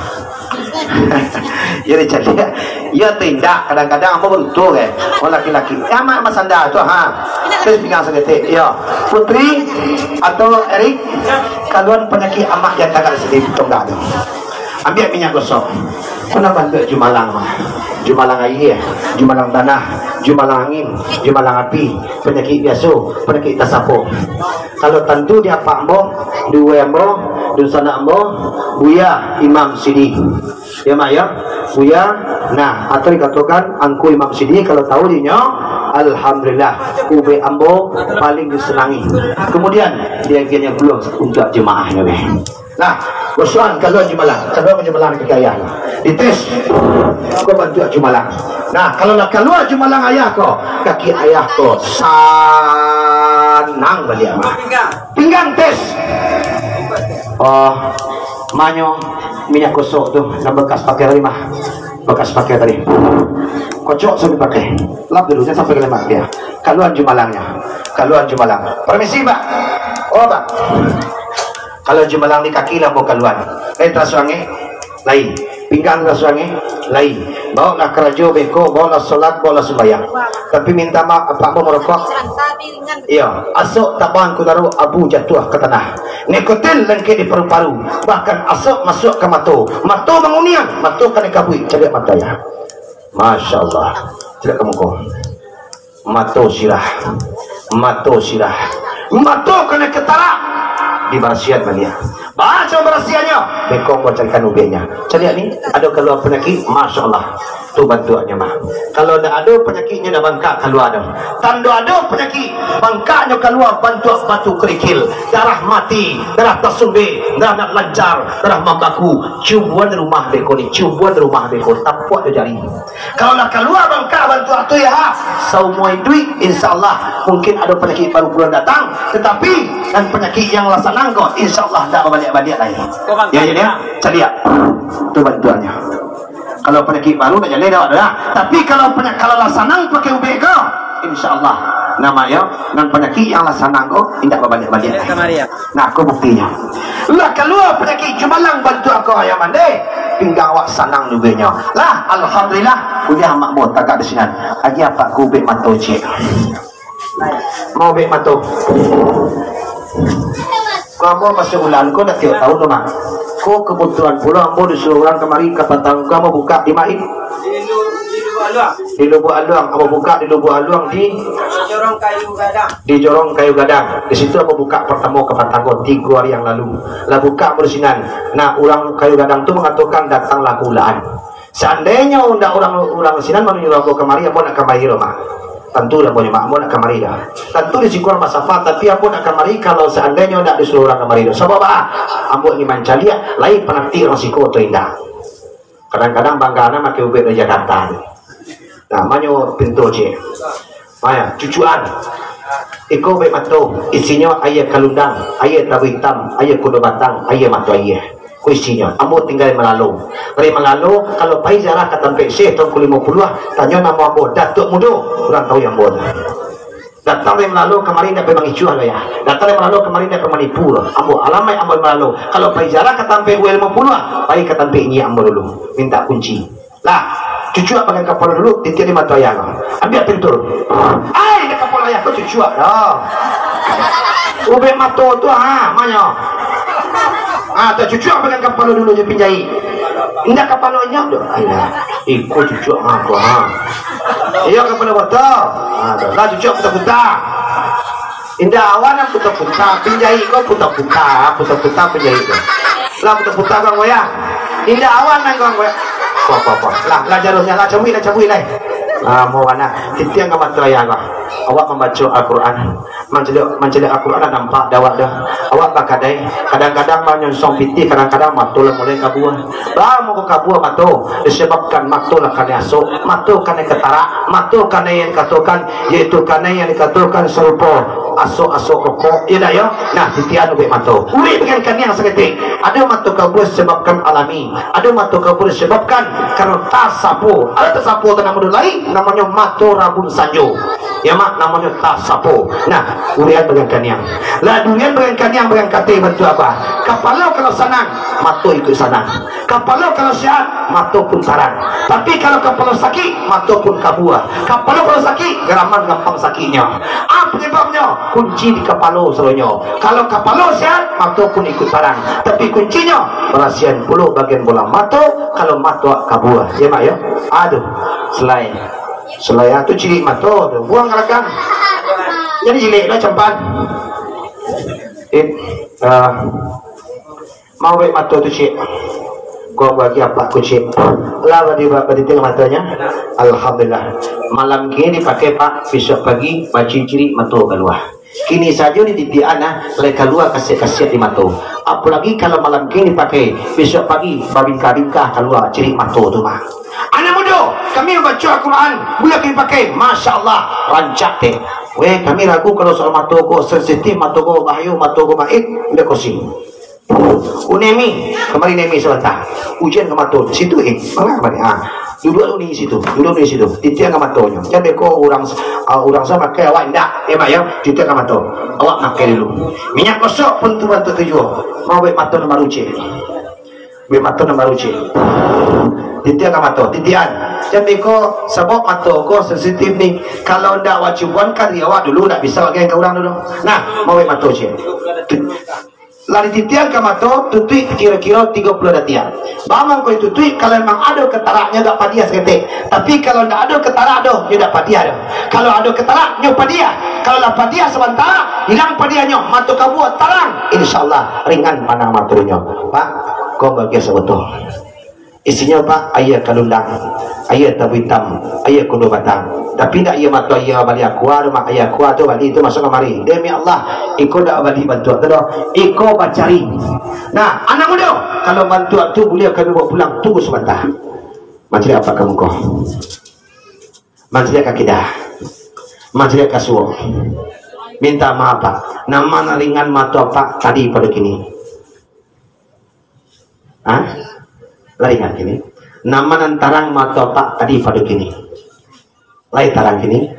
Iyo dicaliak. Iyo atau indak, kadang-kadang ambo runtuh, eh. Oh, laki-laki. Eh, amak masanda tu, ha. Terus pinggang saketek. Iyo. Putri atau Erik, kaluaan panyakik amak yang tagak sini, tonggak tu. Ambiak minyak gosok. Ko nan bantuak jumalang mah. Jumalang aia, jumalang tanah, jumalang angin, jumalang api, panyakik biaso, panyakik tasapo. Kalau tantu di apak ambo, di uweh ambo, dunsanak ambo, Buya Imam Sidi. Ya, Mak, ya. Buya, nah, atau dikatokan Angku Imam Sidi, kalau tahu dinyo, alhamdulillah, ubek ambo paling disenangi. Kemudian, diagiahnyo pulo untuak jemaahnyo, weh. Nah, gosokan kalua jumalang, kalua jumalang kaki ayah. Dites, ko bantuak jumalang. Nah, kalau lah kalua jumalang ayah ko, kaki ayah ko sanang baliak mah. Pinggang tes. Oh, manyo minyak gosok tu nan bekas pakai tadi mah. Bekas pakai tadi. Kocok sampai pakai. Lap dulu, jangan sampai kelemak dia. Kaluan jumalangnyo. Kaluan jumalang. Permisi, Pak. Oh, Pak. Kalau jumalang di kaki lah mau kaluan. Lai tarasuangek? Lai. Pinggang tarasuangek? Lai. Baoklah karajo beko, baoklah solat, baoklah sumbayang. Tapi minta maaf, apak ambo marokok. Iyo, asok tabang kudaro abu jatuah ka tanah. Nikotin lengkek di paru-paru. Bahkan asok masuak ka mato. Mato manguniang, mato kanai kabuik, caliak mato ayah. Masya Allah. Caliak ka muko. Mato sirah. Mato sirah. Mato kanai katarak. Dibarasian baliak. Baco barasiahnyo, beko ambo carikan ubeknyo. Caliak ni, ado kalua panyakik, masya Allah. Tu bantuaknyo mah. Kalau ndak ado panyakiknyo, ndak bangkak kalua doh. Tando ado panyakik, bangkaknyo kalua bantuak batu kerikil, darah mati, darah tasumbe, darah ndak lancar, darah mambaku. Cubuan rumah beko ni, cubuan rumah beko, tapuak jo jari. Kalau lah kalua bangkak bantuak tu, ya, saumua iduik, insya Allah, mungkin ado panyakik baru pulang datang, tatapi nan panyakik yang lah sanang ko, insya Allah, ndak babaliak-baliak lai. Ya, ya, ya. Caliak. Tu bantuaknyo. Kalau panyakik baru, ndak jaleh dah, dah. Tapi kalau panya-, kalau lah sanang pakai ubek ko, insya Allah, namonyo, nan panyakik yang lah sanang ko, indak babaliak-baliak lai. Nah, ko buktinyo. Lah kalua panyakik jumalang bantuak ko, ayah mandeh, pinggang awak sanang jugonyo. Lah, alhamdulillah, udah amak mo tagak di sinan. Agiah apak ko ubek mato ciek. Mau ubek mato. Ko ambo masuak ulan ko ndak tiok taun tu, Mak. Ko kabutuhan pulo ambo disuruah urang kamari ka patang ko ambo bukak di ma? Di Lu-, di Lubuak Aluang. Di Lubuak Aluang, ambo bukak di Lubuak Aluang di Jorong Kayu Gadang. Di Jorong Kayu Gadang. Di situ ambo bukak partamo ka patang ko, tigo hari yang lalu. Lah bukak ambo di sinan. Nah, urang Kayu Gadang tu mangatokan datanglah ka ulaan. Saandainyo ndak urang, urang sinan manyuruah ambo kamari, ambo ndak kamari doh, Mak. Tantu doh, ambo nyo, Mak, ambo ndak kamari doh. Tantu di siko masafah, tapi ambo ndak kamari kalau saandainyo ndak disuruah urang kamari doh. Sabab, ah, ambo ingin mancaliak, lai panati urang siko atau indak. Kadang-kadang bangga nian makai ubek dari Jakarta tu. Nah, manyo pintu ciek. Maya, cucuan. Iko ubek mato, isinyo aia kalundang, aia taru itam, aia kudo batang, aia mato aia. Ko isinyo, ambo tingga di Malalo. Dari Malalo, kalau pai ziarah ka tampek Syekh tahun ka limo puluah, tanyo namo ambo, Datuak Mudo, urang tahu ambo tu. Datang dari Malalo kamari ndak pai mangicuah doh, ya. Datang dari Malalo kamari ndak pai manipu doh. Ambo, alamaik ambo di Malalo. Kalau pai ziarah ka tampek Buah limo puluah, pai ka tampek inyiak ambo dulu, mintak kunci. Lah, cucuak bagian kapalo dulu, titiak di mato ayah ko. Ambiak pintu. Ai, di kapalo ayah ko cucuak doh. Ubek mato tu, ha, manyo. Ah, tu cucuak bagian kapalo dulu jo pinjahik. Indak kapalo inyo doh. Alah, iko cucuak mah ko, ha. Iyo, kapalo bato. Ah, tu. Lah, cucuak puta-puta. Indak, awak nan puta-puta, pinjahik ko puta-puta, puta-puta pinjahik ko. Lah puta-puta gong goyang. Indak, awak nan gong goyang. Apa, apa, apa. Lah, lah jaruhnyo, lah cabuik, lah cabuik, lah. Ah, mau anak. Titiang ka mato ayah ko. Awak mambaco Al-Quran. Mancaliak, mancaliak Al-Quran lah nampak dek awak doh. Awak bakadai, kadang-kadang manyonsong pitih, kadang-kadang mato lah mulai kabua. Baa mangko kabua mato? Disebabkan mato lah kanai asok, mato kanai katarak, mato kanai yang dikatokan, yaitu kanai yang dikatokan sarupo asok-asok rokok, iyo ndak yo? Nah, titiak ubek mato. Ubek bagian kaniang saketek. Ado mato kabua disebabkan alami, ado mato kabua disebabkan karano tasapo. Ado tasapo tu namo lain, namonyo mato rabun sanjo. Iyo, Mak, namonyo tasapo. Nah, durian bagian kaniang. Lah, durian bagian kaniang, bagian katek bantuak apo? Kapalo kalau sanang, mato ikuik sanang. Kapalo kalau sehat, mato pun tarang. Tapi kalau kapalo sakik, mato pun kabua. Kapalo kalau sakik, garaman gampang sakiknyo. Apo penyebabnyo? Kunci di kapalo sadonyo. Kalau kapalo sehat, mato pun ikuik tarang. Tapi kuncinyo, barasiahan pulo bagian bola mato, kalau mato kabua. Yo, Mak, yo? Aduh, selain. Selain tu cirik mato tu. Buang ka lakang. Jadi cirik lah campan. Eh, ah. Mau baik mato tu, Cik. Ko bagi apak ko, Cik. Lah, badi, badi tengok matonyo. Alhamdulillah. Malam kini dipakai, Pak. Besok pagi, bacicirik mato kalua. Kini sajo ni titiak an, ah, lai kalua kasiak-kasiak di mato. Apolagi kalau malam kini dipakai, besok pagi babingkah-bingkah kalua cirik mato tu, Pak. Anak mudo, kami mambaco Al-Quran, buliah kami pakai, Masya Allah, rancak teh. Weh, kami ragu kalau soal mato ko, sensitif mato ko, bahayo mato ko, maik, indak kosi. Unemi, kamari Nemi sabanta. Ujian ka mato, situ, eh, manga kamari? Ha. Duduak dulu ni situ, duduak dulu situ. Titiak ka matonyo. Jan beko urang, ah, urang sa makai awak indak. Eh, Mak, yo, titiak ka mato. Awak makai dulu. Minyak gosok pun tu bantuak tu juo. Mau baik mato nan baru, Cik. Baik mato nan baru, Cik. Titiak ka mato, titiak an. Jan beko, sabab mato ko sensitif ni. Kalau ndak wajib buan kari awak dulu, ndak bisa bagian ka urang dulu. Nah, mau baik mato, Cik. Lah dititiang ka mato, tutuik kiro-kiro tigo puluah datiak. Bamang ko ditutuik, kalau emang ado kataraknyo agak padiah saketek. Tapi kalau ndak ado katarak doh, nyo ndak padiah doh. Kalau ado katarak, nyo padiah. Kalau lah padiah sabanta, ilang padiahnyo, mato kabua, tarang. Insya Allah, ringan pandang matonyo. Pak, ko bagian saboto. Isinyo, Pak, aia kalundang, aia tabu itam, aia kundo batang. Tapi ndak aia mato, aia bali aqua tu, Mak. Aia aqua tu bali tu masuak kamari. Demi Allah, iko ndak bali bantuak tu doh. Iko bacari. Nah, anak mudo, kalau bantuak tu buliah kami bawa pulang, tunggu sabanta. Mancaliak apak ka muko. Mancaliak ka kida. Mancaliak ka suok. Minta maaf, Pak. Nan ma nan ringan mato apak tadi pado kini? Ha? Lah ringan kini. Nan ma nan tarang mato apak tadi pado kini? Lai tarang kini.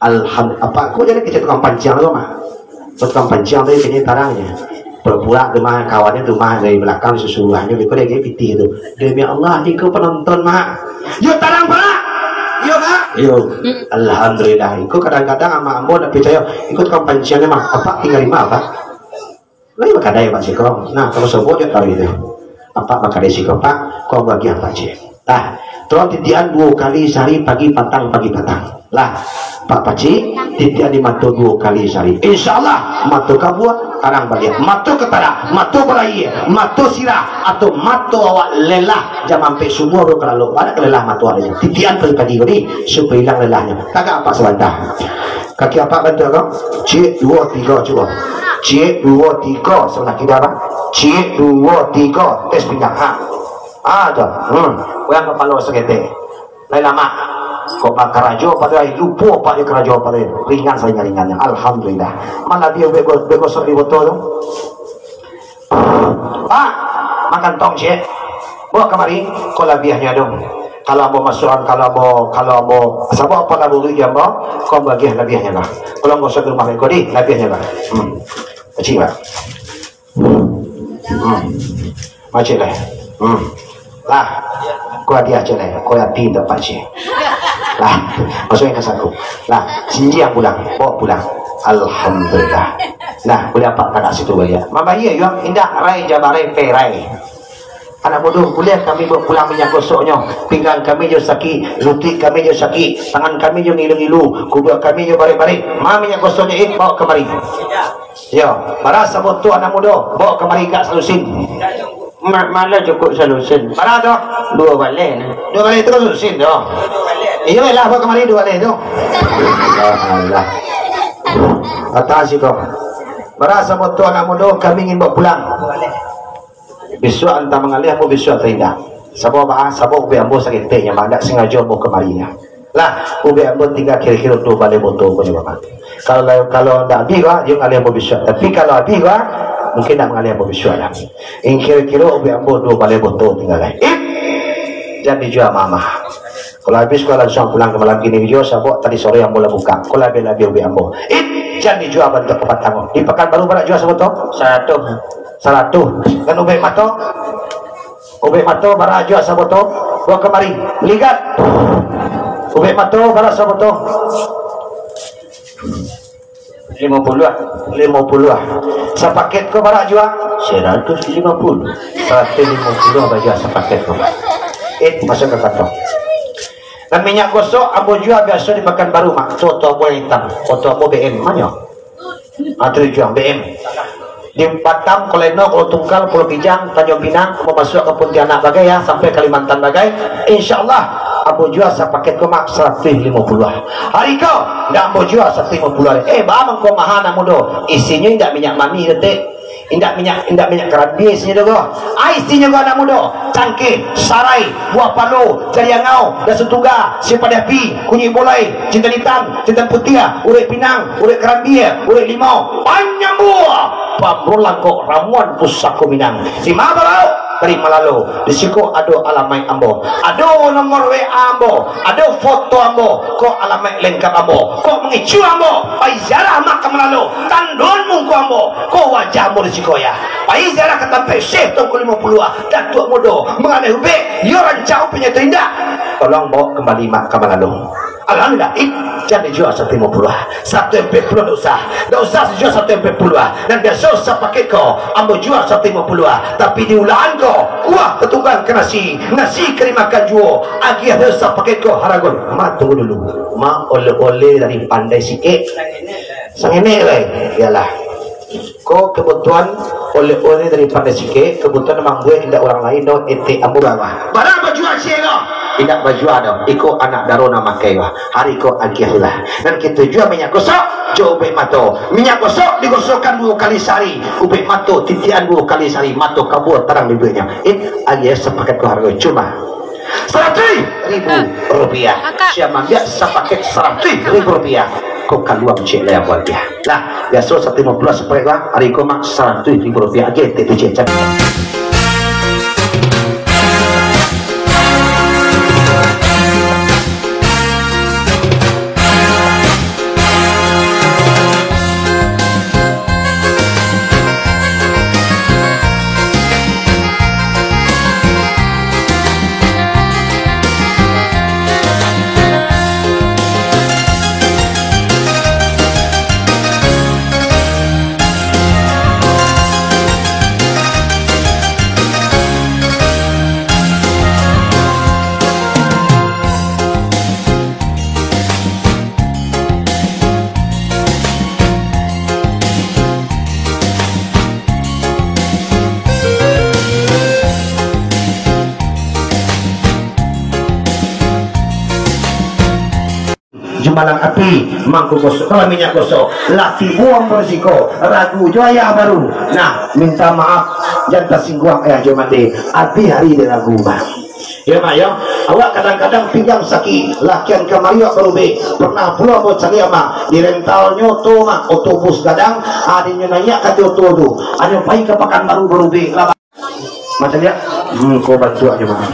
Alham-, apak ko jadi kecek tukang panciang tu, Mak. Tukang panciang tu kini tarangnyo. Pura-pura tu mah, kawannyo tu mah, dari balakang susuahnyo, iko dia pitih tu. Demi Allah, iko panonton, Mak. Yo tarang, Pak. Yo, Pak. Yo. Alhamdulillah. Iko kadang-kadang amak ambo ndak picayo. Iko tukang panciang ni, Mak. Apak tingga di ma, Pak? Lai bakadai, Pak, siko. Nah, kalau sobok je tahu itu. Apak bakadai siko, Pak. Ko bagian, Pak, cik. Nah, tolong titian duo kali sahari, pagi patang, pagi patang. Lah, Pak Pacik, titian di mato duo kali sahari. Insya Allah, mato kabua, tarang baliak. Mato katarak, mato baraia, mato sirah, atau mato awak lelah, jam ampek subuah baru ka lalok. Banyak lelah mato awak ni. Titian pagi-pagi ko ni, supayo ilang lelahnyo. Tagak apak sabanta. Kaki apak bantuak ko. Cik, duo, tigo, cubo. Cik, duo, tigo. Sabalah kida, Pak. Cik, duo, tigo. Tes pinggang. Ha. Ah, tu. Hmm. Goyang kapalo saketek. Lai lamak. Kok bakarajo apak tu, ai, lupo apak di karajo apak tu. Ringan saringan-ringannya. Alhamdulillah. Ma labiah ubek go-, ubek gosok di botol tu? Pak, makan tong ciek. Bawa kamari, ko labiahnyo dong. Kalau ambo masuakan, kalau ambo, kalau ambo, sabab apo lah buruik di ambo, ko bagian labiahnyo lah. Tolong gosok di rumah ko di, labiahnyo lah. Hmm. Kecik, Pak. Hmm. Macet lah. Hmm. Lah. Ko hadiah ciek lah. Ko hati untuak Pak Cik. Lah. Masuakan ka saku. Lah. Sinjiang pulang. Bawa pulang. Alhamdulillah. Nah, buliah apak tagak situ baliak. Mambayia yo, indak rai jabarai perai. Anak mudo, buliah kami bawa pulang minyak gosoknyo. Pinggang kami jo sakik, lutuik kami jo sakik, tangan kami jo ngilu-ngilu, kuduak kami jo barek-barek. Ma minyak gosoknyo, eh, bawa kamari. Yo, bara sabotol anak mudo, bawa kamari gak salusin. Ma-, ma lah cukup salusin. Bara tu? Duo baleh ni. Duo baleh tu kan salusin tu. Iyo lah, bawa kamari duo baleh tu. Alah, alah. Atas siko. Bara sabotol anak mudo, kami ingin bawa pulang. Bisuak antah mangaleh ambo bisuak atau indak. Sabab baa, sabab ubek ambo saketeknyo, mak, indak sangajo ambo kamari nyo. Lah, ubek ambo tingga kiro-kiro duo baleh botol punyo, Bapak. Kalau, kalau ndak abih, Pak, jan ngaleh ambo bisuak. Tapi kalau abih, Pak, mungkin ndak mangaleh ambo bisuak lah. Ing kiro-kiro ubek ambo duo baleh botol tingga lai. Ip! Jan dijua mah. Kalau abih, ko langsuang pulang ka malam kini juo, sabab tadi sore ambo lah bukak. Ko labiah-labiah ubek ambo. Ip! Jan dijua bantuak kapatang. Di Pakanbaru bara jua sabotol? Saratuih. Saratuih. Dan ubek mato? Ubek mato bara jua sabotol? Bawa kamari. Ligat. Ubek mato bara sabotol? Limo puluah. Limo puluah. Sapaket ko bara jua? Saratuih limo puluah. Saratuih limo puluah bara jua sapaket ko. Eh, masuak ka kantong. Nan minyak gosok ambo jua biaso di Pakanbaru, mak. Tu oto ambo nan itam. Oto ambo B M, manyo. Ah, tu juang B M. Di Batam, Koleno, Kulo Tungkal, Pulau Kijang, Tanjung Pinang, ambo masuak ka Pontianak bagai, ya, sampai Kalimantan bagai. Insya Allah, ambo jua sapaket ko, mak, saratuih limo puluah. Hari ko, ndak ambo jua saratuih limo puluah. Eh, baa mangko maha, anak mudo? Isinyo indak minyak mani, detek. Indak minyak, indak minyak karambia isinyo tu ko. Ah, isinyo ko, anak mudo, cangkeh, sarai, buah palo, jari angau, dasu tuga, simpang api, kunyik bolai, jintan itam, jintan putiah, urek pinang, urek karambia, urek limau, panyambua, pamurlang kok, ramuan pusako Minang. Di ma balauk? Dari Malalo. Di siko ado alamaik ambo, ado nomor W A ambo, ado foto ambo, kok alamaik lengkap ambo, kok mangicu ambo, pai ziarah mah ka Malalo, tanduan muko ambo, kok wajah ambo di siko, ya. Pai ziarah ka tampek Syekh Tuanku Limo Puluah, Datuak Mudo, mangaleh ubek, iyo rancak ubeknyo tu indak? Tolong bawa kambali mak ka Malalo. Alhamdulillah, ih, jan dijual saratuih limo puluah. Saratuih ampek puluah ndak usah. Ndak usah dijual saratuih ampek puluah. Nan biaso sapaket ko, ambo jual saratuih limo puluah. Tapi di ulakan ko, kuah ka tukang ka nasi, nasi ka dimakan juo. Agiah sapaket ko harago. Ma, tunggu dulu. Ma, oleh-oleh dari Pandai Sikek. Sangenek lai. Iyolah. Ko kabutuhan oleh-oleh dari Pandai Sikek, kabutuhan mambuek indak urang lain doh, etek ambo bawah. Bara bajua ciek ko? Indak bajua doh, iko anak daro nan makai wah. Hari ko agiah lah. Nan kito jua minyak gosok, jo ubek mato. Minyak gosok digosokkan duo kali sahari, ubek mato titikan duo kali sahari, mato kabua tarang dibueknyo. Eh, agiah sapaket ko harago cuma saratuih ribu rupiah. Sia mambiak sapaket saratuih ribu rupiah. Ko kalua ciek lah nan buat dia. Lah, biaso saratuih limo puluah sapaket lah, hari ko mah saratuih ribu rupiah aja, tu ciek. Jumalang api, mangko gosok, kalau minyak gosok, lah tibo ambo di siko, ragu jo ayah baru. Nah, minta maaf, jan tasingguang ayah jo mande, abih ari dek ragu, bah. Yo, Mak, yo. Awak kadang-kadang pinggang sakik, lah kian kamari awak barubek. Pernah pulo ambo caliak, Mak, di rentalnyo oto, Mak, otobus gadang, adinyo naiak ka oto tu. Anyo pai ka Pakanbaru barubek, lah, Mak. Macam dia? Hmm, ko bantuaknyo, Mak.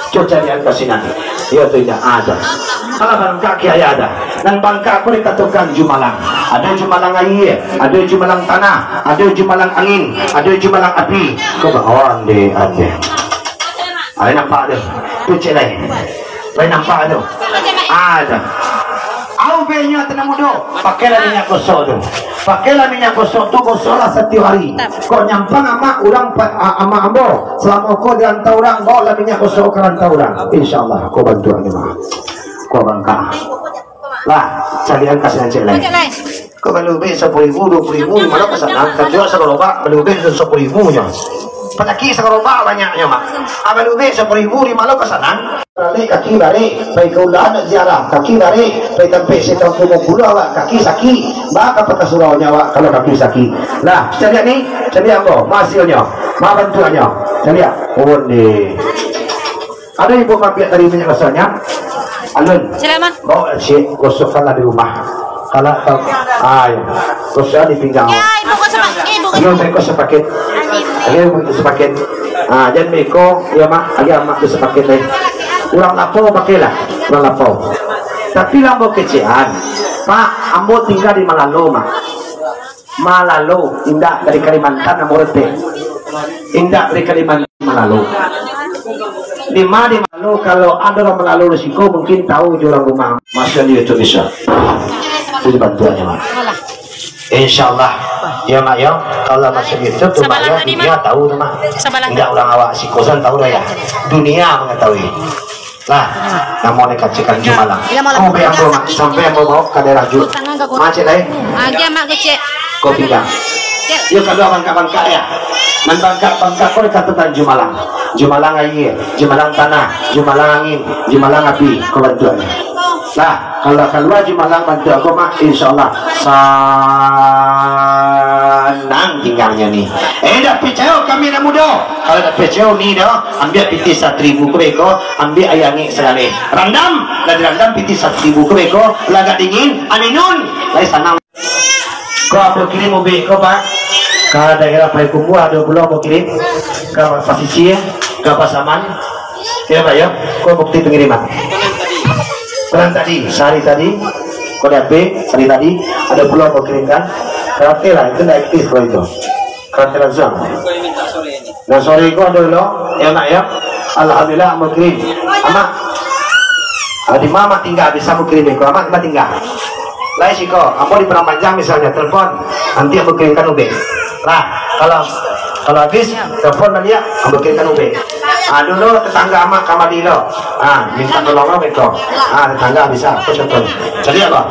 Cubo caliak ka sinan. Yo, tu indak ado. Alah, bangkak kiai ado. Nan bangkak ko dikatokan jumalang. Ado jumalang aia, ado jumalang tanah, ado jumalang angin, ado jumalang api. Ko ba-, oh, ande, ande. Lai nampak tu. Tu ciek lai. Lai nampak tu. Ah, tu. Au benyo anak mudo. Pakailah minyak gosok tu. Pakailah minyak gosok tu, gosoklah satiok hari. Kok nyampang amak urang pa-, a-, amak ambo, salamo ko di rantau urang, baolah minyak gosok ka rantau urang. Insyaallah, ko bantuaknyo, Mak. Ko bangkak. Lah, caliak ka sinan ciek lai. Ko balubek sapuluah ribu, duo puluah ribu, di ma lo ka sanang. Kan juo sagarobak, balubek sapuluah ribu nyo. Panyakik sagarobak banyaknyo, Mak. Ah, balubek sapuluah ribu, di ma lo ka sanang. Balik kaki barek, pai ka ulakan nak ziarah. Kaki barek, pai tampek setan kumo pulo awak. Kaki sakik, baa ka patah surau nyo awak kalau kaki sakik. Lah, caliak ni, caliak ambo, ma hasilnyo, ma bantuaknyo. Caliak. Oh, ni. Ado ibu maambiak tadi minyak gosoknyo? Alun. Silakan. Bawa ciek, gosokkanlah di rumah. Kalau tau, ah, yo. Gosok di pinggang. Ya, ibu gosok, ibu gosok. Yo, mereka sepaket. Ayo, mereka sepaket. Ah, jan mereka, ya, Mak, agiah Mak tu sepaket, eh. Urang lapau pakailah, urang lapau. Tapi lah ambo kecekan, Pak, ambo tingga di Malalo, Mak. Malalo, indak dari Kalimantan, ambo retek. Indak dari Kalimantan, Malalo. Di ma di Malalo, kalau ado urang Malalo di siko, mungkin tahu jo urang rumah. Masuk di YouTube bisa. Itu bantuaknyo, Mak. Insyaallah. Ya, Mak, ya. Kalau masuk YouTube tu, Mak, ya, dunia tahu tu, Mak. Indak urang awak siko san tahu dah, ya. Dunia mengetahui. Lah, namo ni kacikan jumalang. Ko be ambo, Mak, sampai ambo bawa ka daerah Ju-, macet lai. Agiah, Mak, kecek. Ko pinggang. Yo, kalua bangkak-bangkak, ya. Nan bangkak-bangkak ko dikatokan jumalang. Jumalang aia, jumalang tanah, jumalang angin, jumalang api, ko bantuaknyo. Lah, kalau kalua jumalang bantuak ko, Mak, insyaallah sanang tinggalnyo ni. Eh, dak picayo kami anak mudo. Kalau dak picayo ni doh, ambiak pitih saribu ko beko, ambiak aia angek sagaleh. Randam, lah dirandam pitih saribu ko beko, lah agak dingin, aminun, lai sanang. Ko ambo kirim ubek ko, Pak, ka daerah Payakumbuah, ado pulo ambo kirim ka Pasisia, ka Pasaman. Ya, Pak, ya. Ko bukti pangiriman. Ko nan tadi, sahari tadi, ko dapek, sahari tadi, ado pulo ambo kirimkan. Karate lah, itu ndak aktif kalau itu. Karate langsung. Nah, sore ko ado lo, ya, Mak, ya. Alhamdulillah, ambo kirim. Amak. Ah, di ma Amak tingga, bisa ambo kirim ko, Amak, Amak tingga. Lai siko, ambo di Padang Panjang misalnyo, telepon, nanti ambo kirimkan ubek. Lah, kalau, kalau habis, telepon baliak, ambo kirimkan ubek. Ah, dulu tetangga Amak ka Madilo. Ah, minta tolong lo beko. Ah, tetangga bisa, aku contoh. Caliak lo.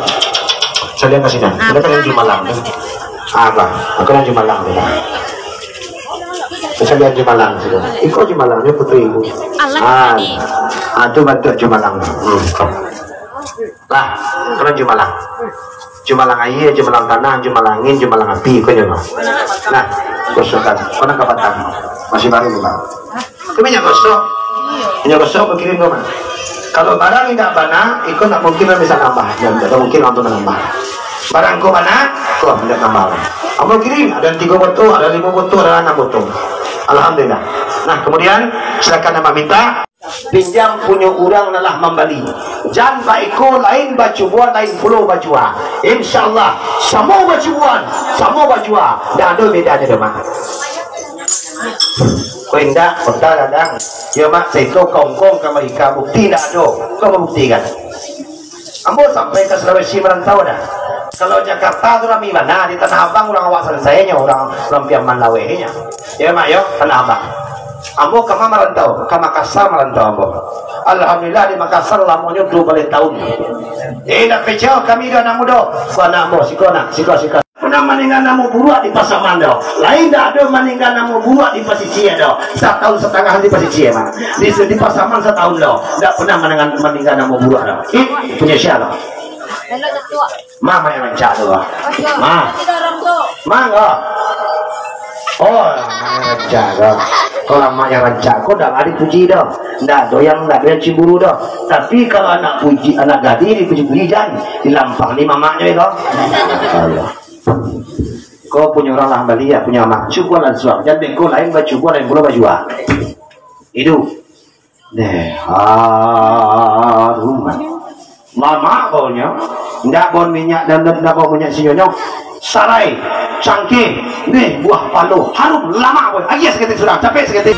Caliak ka siko. Kito kan nan jumalang tu. Ah, apa? Aku nan jumalang tu. Bisa lihat jumalang siko. Iko jumalangnyo putri ibu. Alah, ah, tadi. Ah, tu bantuak jumalang. Hmm. Lah, kena jumalang. Jumalang aia, jumalang tanah, jumalang angin, jumalang api, ko nyo. Nah, kosongkan. Ko nan kapatang. Masih baru, Bang. Tapi minyak gosok. Minyak gosok bakirim ko, Bang. Kalau barang indak bana, iko ndak mungkin urang bisa nambah. Ndak mungkin urang tu manambah. Barang ko bana, ko minta tambah. Ambo kirim, ada tigo botol, ada limo botol, ada anam botol. Alhamdulillah. Nah, kemudian silakan Amak minta. Pinjam punyo urang nan lah mambali. Jan baiko lain bacubuan, lain pulo bajua. Insya Allah, samo bacubuan, samo bajua. Ndak ado bedanyo doh, Mak. Ko indak, kota gadang. Yo, Mak, saiko kongkong ka Amerika, bukti ndak ado. Ko mambuktikan. Ambo sampai ka Sulawesi marantau dah. Kalau Jakarta tu rami bana, di Tanah Abang urang awak sansainyo, urang, urang Piaman Lawehnyo. Yo, Mak, yo, Tanah Abang. Ambo ka ma marantau? Ka Makassar marantau ambo. Alhamdulillah, di Makassar lamonyo duo baleh taun. Eh, indak picayo kami doh, anak mudo. Ko anak ambo, siko nak, siko, siko. Pernah mandanga namo buruak di Pasaman doh. Lain indak ado mandanga namo buruak di Pasisia doh. Sataun satangah di Pasisia, Mak. Di, di Pasaman sataun doh. Indak pernah mandanga, mandanga namo buruak doh. Ih, punyo sia doh. Mama yang rancak tu, Bang. Ma. Mangga. Oh, Mak yang rancak tu. Kalau Mak yang rancak, ko dak ado puji doh. Ndak ado yang, ndak ado yang cemburu doh. Tapi kalau anak puji, anak gadih dipuji-puji, jan dilampang ni mamaknyo itu. Allah. Ko punyo urang lah bali, yo, punyo Amak. Cubo lah suak. Jan beko lain bacubo, lain pulo bajua. Itu. Deh, harum. Mamak baunyo. Indak baun minyak dan indak baun minyak sinyonyo. Sarai, cangkeh, deh, buah palo. Harum, lamak baun. Agiah saketek surang, capek saketek.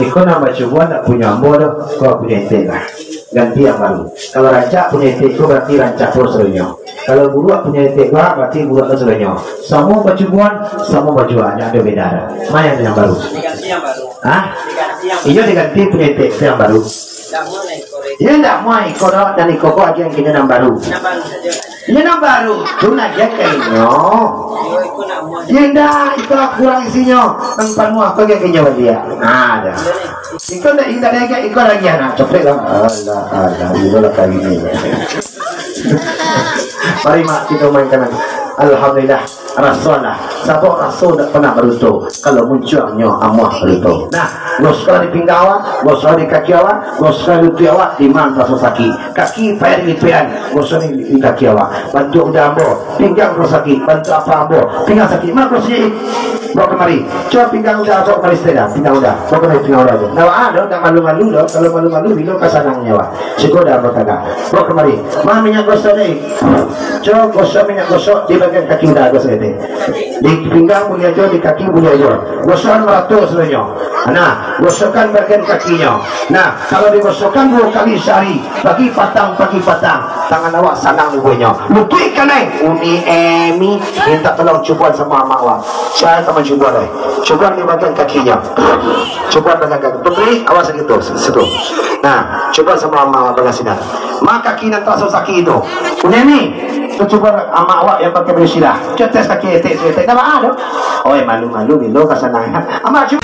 Iko nan bacubuan ndak punyo ambo doh, ko punyo etek lah. Ganti yang baru. Kalau rancak punyo etek ko, berarti rancak pulo sadonyo. Kalau buruak punyo etek ko, berarti buruak pulo sadonyo. Samo bacubuan, samo bajua, ndak ado beda doh. Ma nan yang baru? Diganti yang baru. Hah? Diganti yang baru. Iyo, diganti punyo etek tu yang baru. Iyo, ndak muah iko doh, dan iko ko agiah kinyo nan baru. Yang baru sajo. Iyo, nan baru tu nan agiah kinyo. Iyo, iko nak muah. Iyo, ndak, iko lah kurang isinyo. Nan panuah ko agiah kinyo baliak. Nah, dah. Iko ndak, indak lagi, iko lagi anak copek lah. Alah, alah, iko lah kali ni. Mari, Mak, kito mainkan lagi. Alhamdulillah, rasolah. Sabab raso ndak pernah baruto, kalau muncuangnyo amuah baruto. Nah, gosok di pinggang awak, gosok di kaki awak, gosok di lutut awak, di ma raso sakik. Kaki payah di lipean, gosok di, di kaki awak. Bantuak uda ambo, pinggang raso sakik, bantuak apa ambo, pinggang sakik, ma raso sakik. Bawa ke Mari, cubo pinggang uda, bawa kamari saketek dah, pinggang uda. Bawa kamari pinggang uda tu. Ndak baa doh, ndak malu-malu doh. Kalau malu-malu, bilo ka sanangnyo, wak. Siko uda, bawa tagak. Bawa kamari. Ma minyak gosok ni. Cubo gosok minyak gosok di bagian kaki uda, gosok ini. Di pinggang buliah juo, di kaki buliah juo. Gosok marato saluruahnyo. Nah, gosokkan bagian kakinyo. Nah, kalau digosokkan duo kali sahari, pagi patang, pagi patang, tangan awak sanang lubuihnyo. Lutuik kanai, uni emi, minta tolong cuboan samo amak awak. Sia ka mancubo lai. Cuboan di bagian kakinyo. Cuboan bagian kaki. Putri, awak sakitu, situ. Nah, cuboan samo amak awak bagian sinan. Ma kaki nan taraso sakik tu. Uni emi, tu cuboan amak awak nan pakai baju sirah. Cubo tes kaki etek, etek. Ndak baa doh. Oi, malu-malu, bilo ka sanang. Amak, cubo.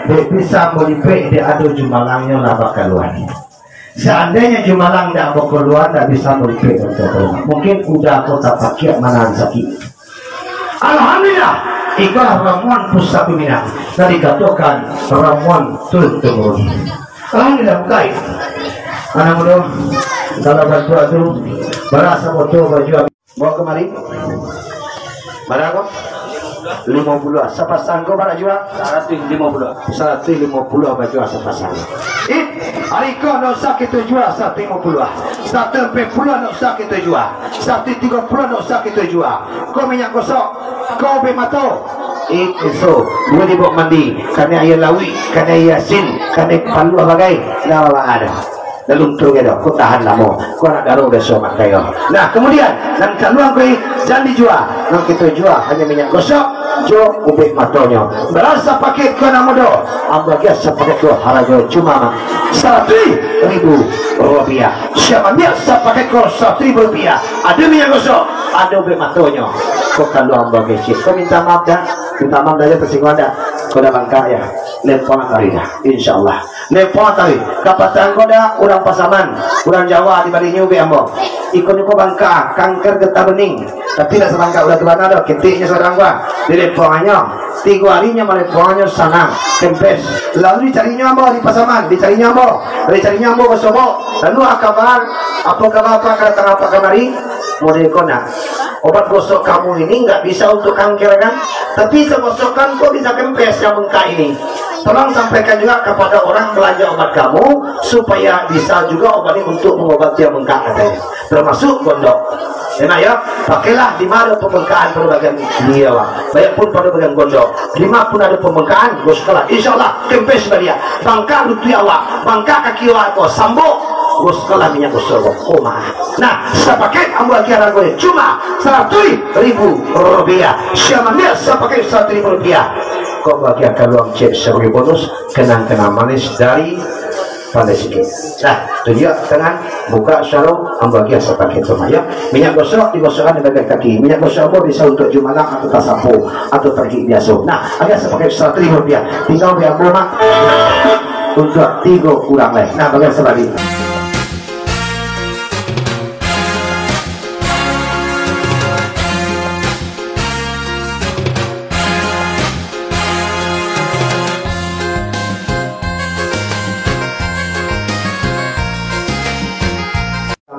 Dek pisang balipek, dek ado jumalangnyo lah bakalua. Seandainyo jumalang ndak bakalua, ndak bisa balipek. Mungkin uda ko tapakiak manahan sakik. Alhamdulillah, ikolah ramuan Pusako Minang. Nan dikatokan ramuan turun temurun. Alhamdulillah, bukai. Anak mudo, kalau bantuak tu, bara saboto baju. Bawa kamari. Bara ko? Limo puluah. Sapasang ko bara jua? Saratuih limo puluah. Saratuih limo puluah bara jua sapasang. Ih, ari ko ndak usah kito jua saratuih limo puluah. Saratuih ampek puluah ndak usah kito jua. Saratuih tigo puluah ndak usah kito jua. Ko minyak gosok, ko ubek mato. Ih, iso. Buliah dibao mandi. Kanai aia lauik, kanai aia asin, kanai paluah bagai. Ndak baa doh. Lalu turun doh, ko tahan lamo, ko anak daro biaso makai doh. Nah, kamudian, nan kalua ko, jan dijua, nan kito jua hanyo minyak gosok, jo ubek matonyo. Bara sapaket ko, anak mudo? Ambo agiah sapaket ko, harajo cuma saratuih ribu rupiah. Sia maambiak sapaket ko saratuih ribu rupiah, ado minyak gosok, ado ubek matonyo. Ko kalua ambo agiah ciek. Ko minta maaf dah, minta maaf dah, jan tasingguang dah. Ko dah bangkak yo, lepon hari dah, insyaallah. Lepon tadi, kapatang ko dah urang Pasaman, urang Jawa dibalinyo ubek ambo. Iko nyo ko bangka, kanker getah bening. Tapi ndak sabangka uda tu bana doh, keteknyo sadang ko. Dilepongannyo, tigo arinyo malepongannyo sanang, kempes. Lalu dicarinyo ambo di Pasaman, dicarinyo ambo, dicarinyo ambo basobok. Lalu, ah, kabar, apo kabar, Pak, kadatang Apak kamari? Model ko nah. Obat gosok kamu ini nggak bisa untuk kanker, kan? Tapi segosokan ko bisa kempes yang bengkak ini. Tolong sampaikan juga kepada orang belanja obat kamu, supaya bisa juga obat ini untuk mengobati yang bengkak, katanya. Termasuk gondok. Enak yo, pakailah di ma ado pambengkakan pado bagian liau, baiak pun pado bagian gondok. Di ma pun ado pambengkakan, gosokkanlah. Insyaallah, kempes baliak. Bangkak lutuik awak, bangkak kaki awak ko, sambok, gosokkanlah minyak gosok ko. Koma. Nah, sapaket ambo agiah haragonyo cuma saratuih ribu rupiah. Sia maambiak sapaket saratuih ribu rupiah, ko ambo agiah ka luang cek sabagai bonus, kenang-kenang manis dari Pandai Sike. Nah, tunjuak tangan, buka suaro, ambo agiah sapaket tu, yo. Minyak gosok digosokkan di bagian kaki. Minyak gosok ambo bisa untuak jumalang atau tasapo atau taragik biaso. Nah, agiah sapaket saratuih ribu rupiah. Tingga di ambo, Mak, untuak tigo urang lai. Nah, bagian sabalik.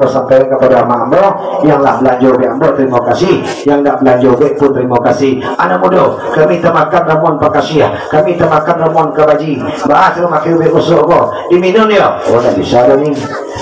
Ambo sampaikan kapado amak ambo, yang lah balanjo ubek ambo, tarimo kasih. Yang ndak balanjo ubek pun, tarimo kasih. Anak mudo, kami tamakan ramuan pakasiah, kami tamakan ramuan kabaji. Baa tu makai ubek gosok ko? Diminum yo? Oh, ndak bisa doh ni.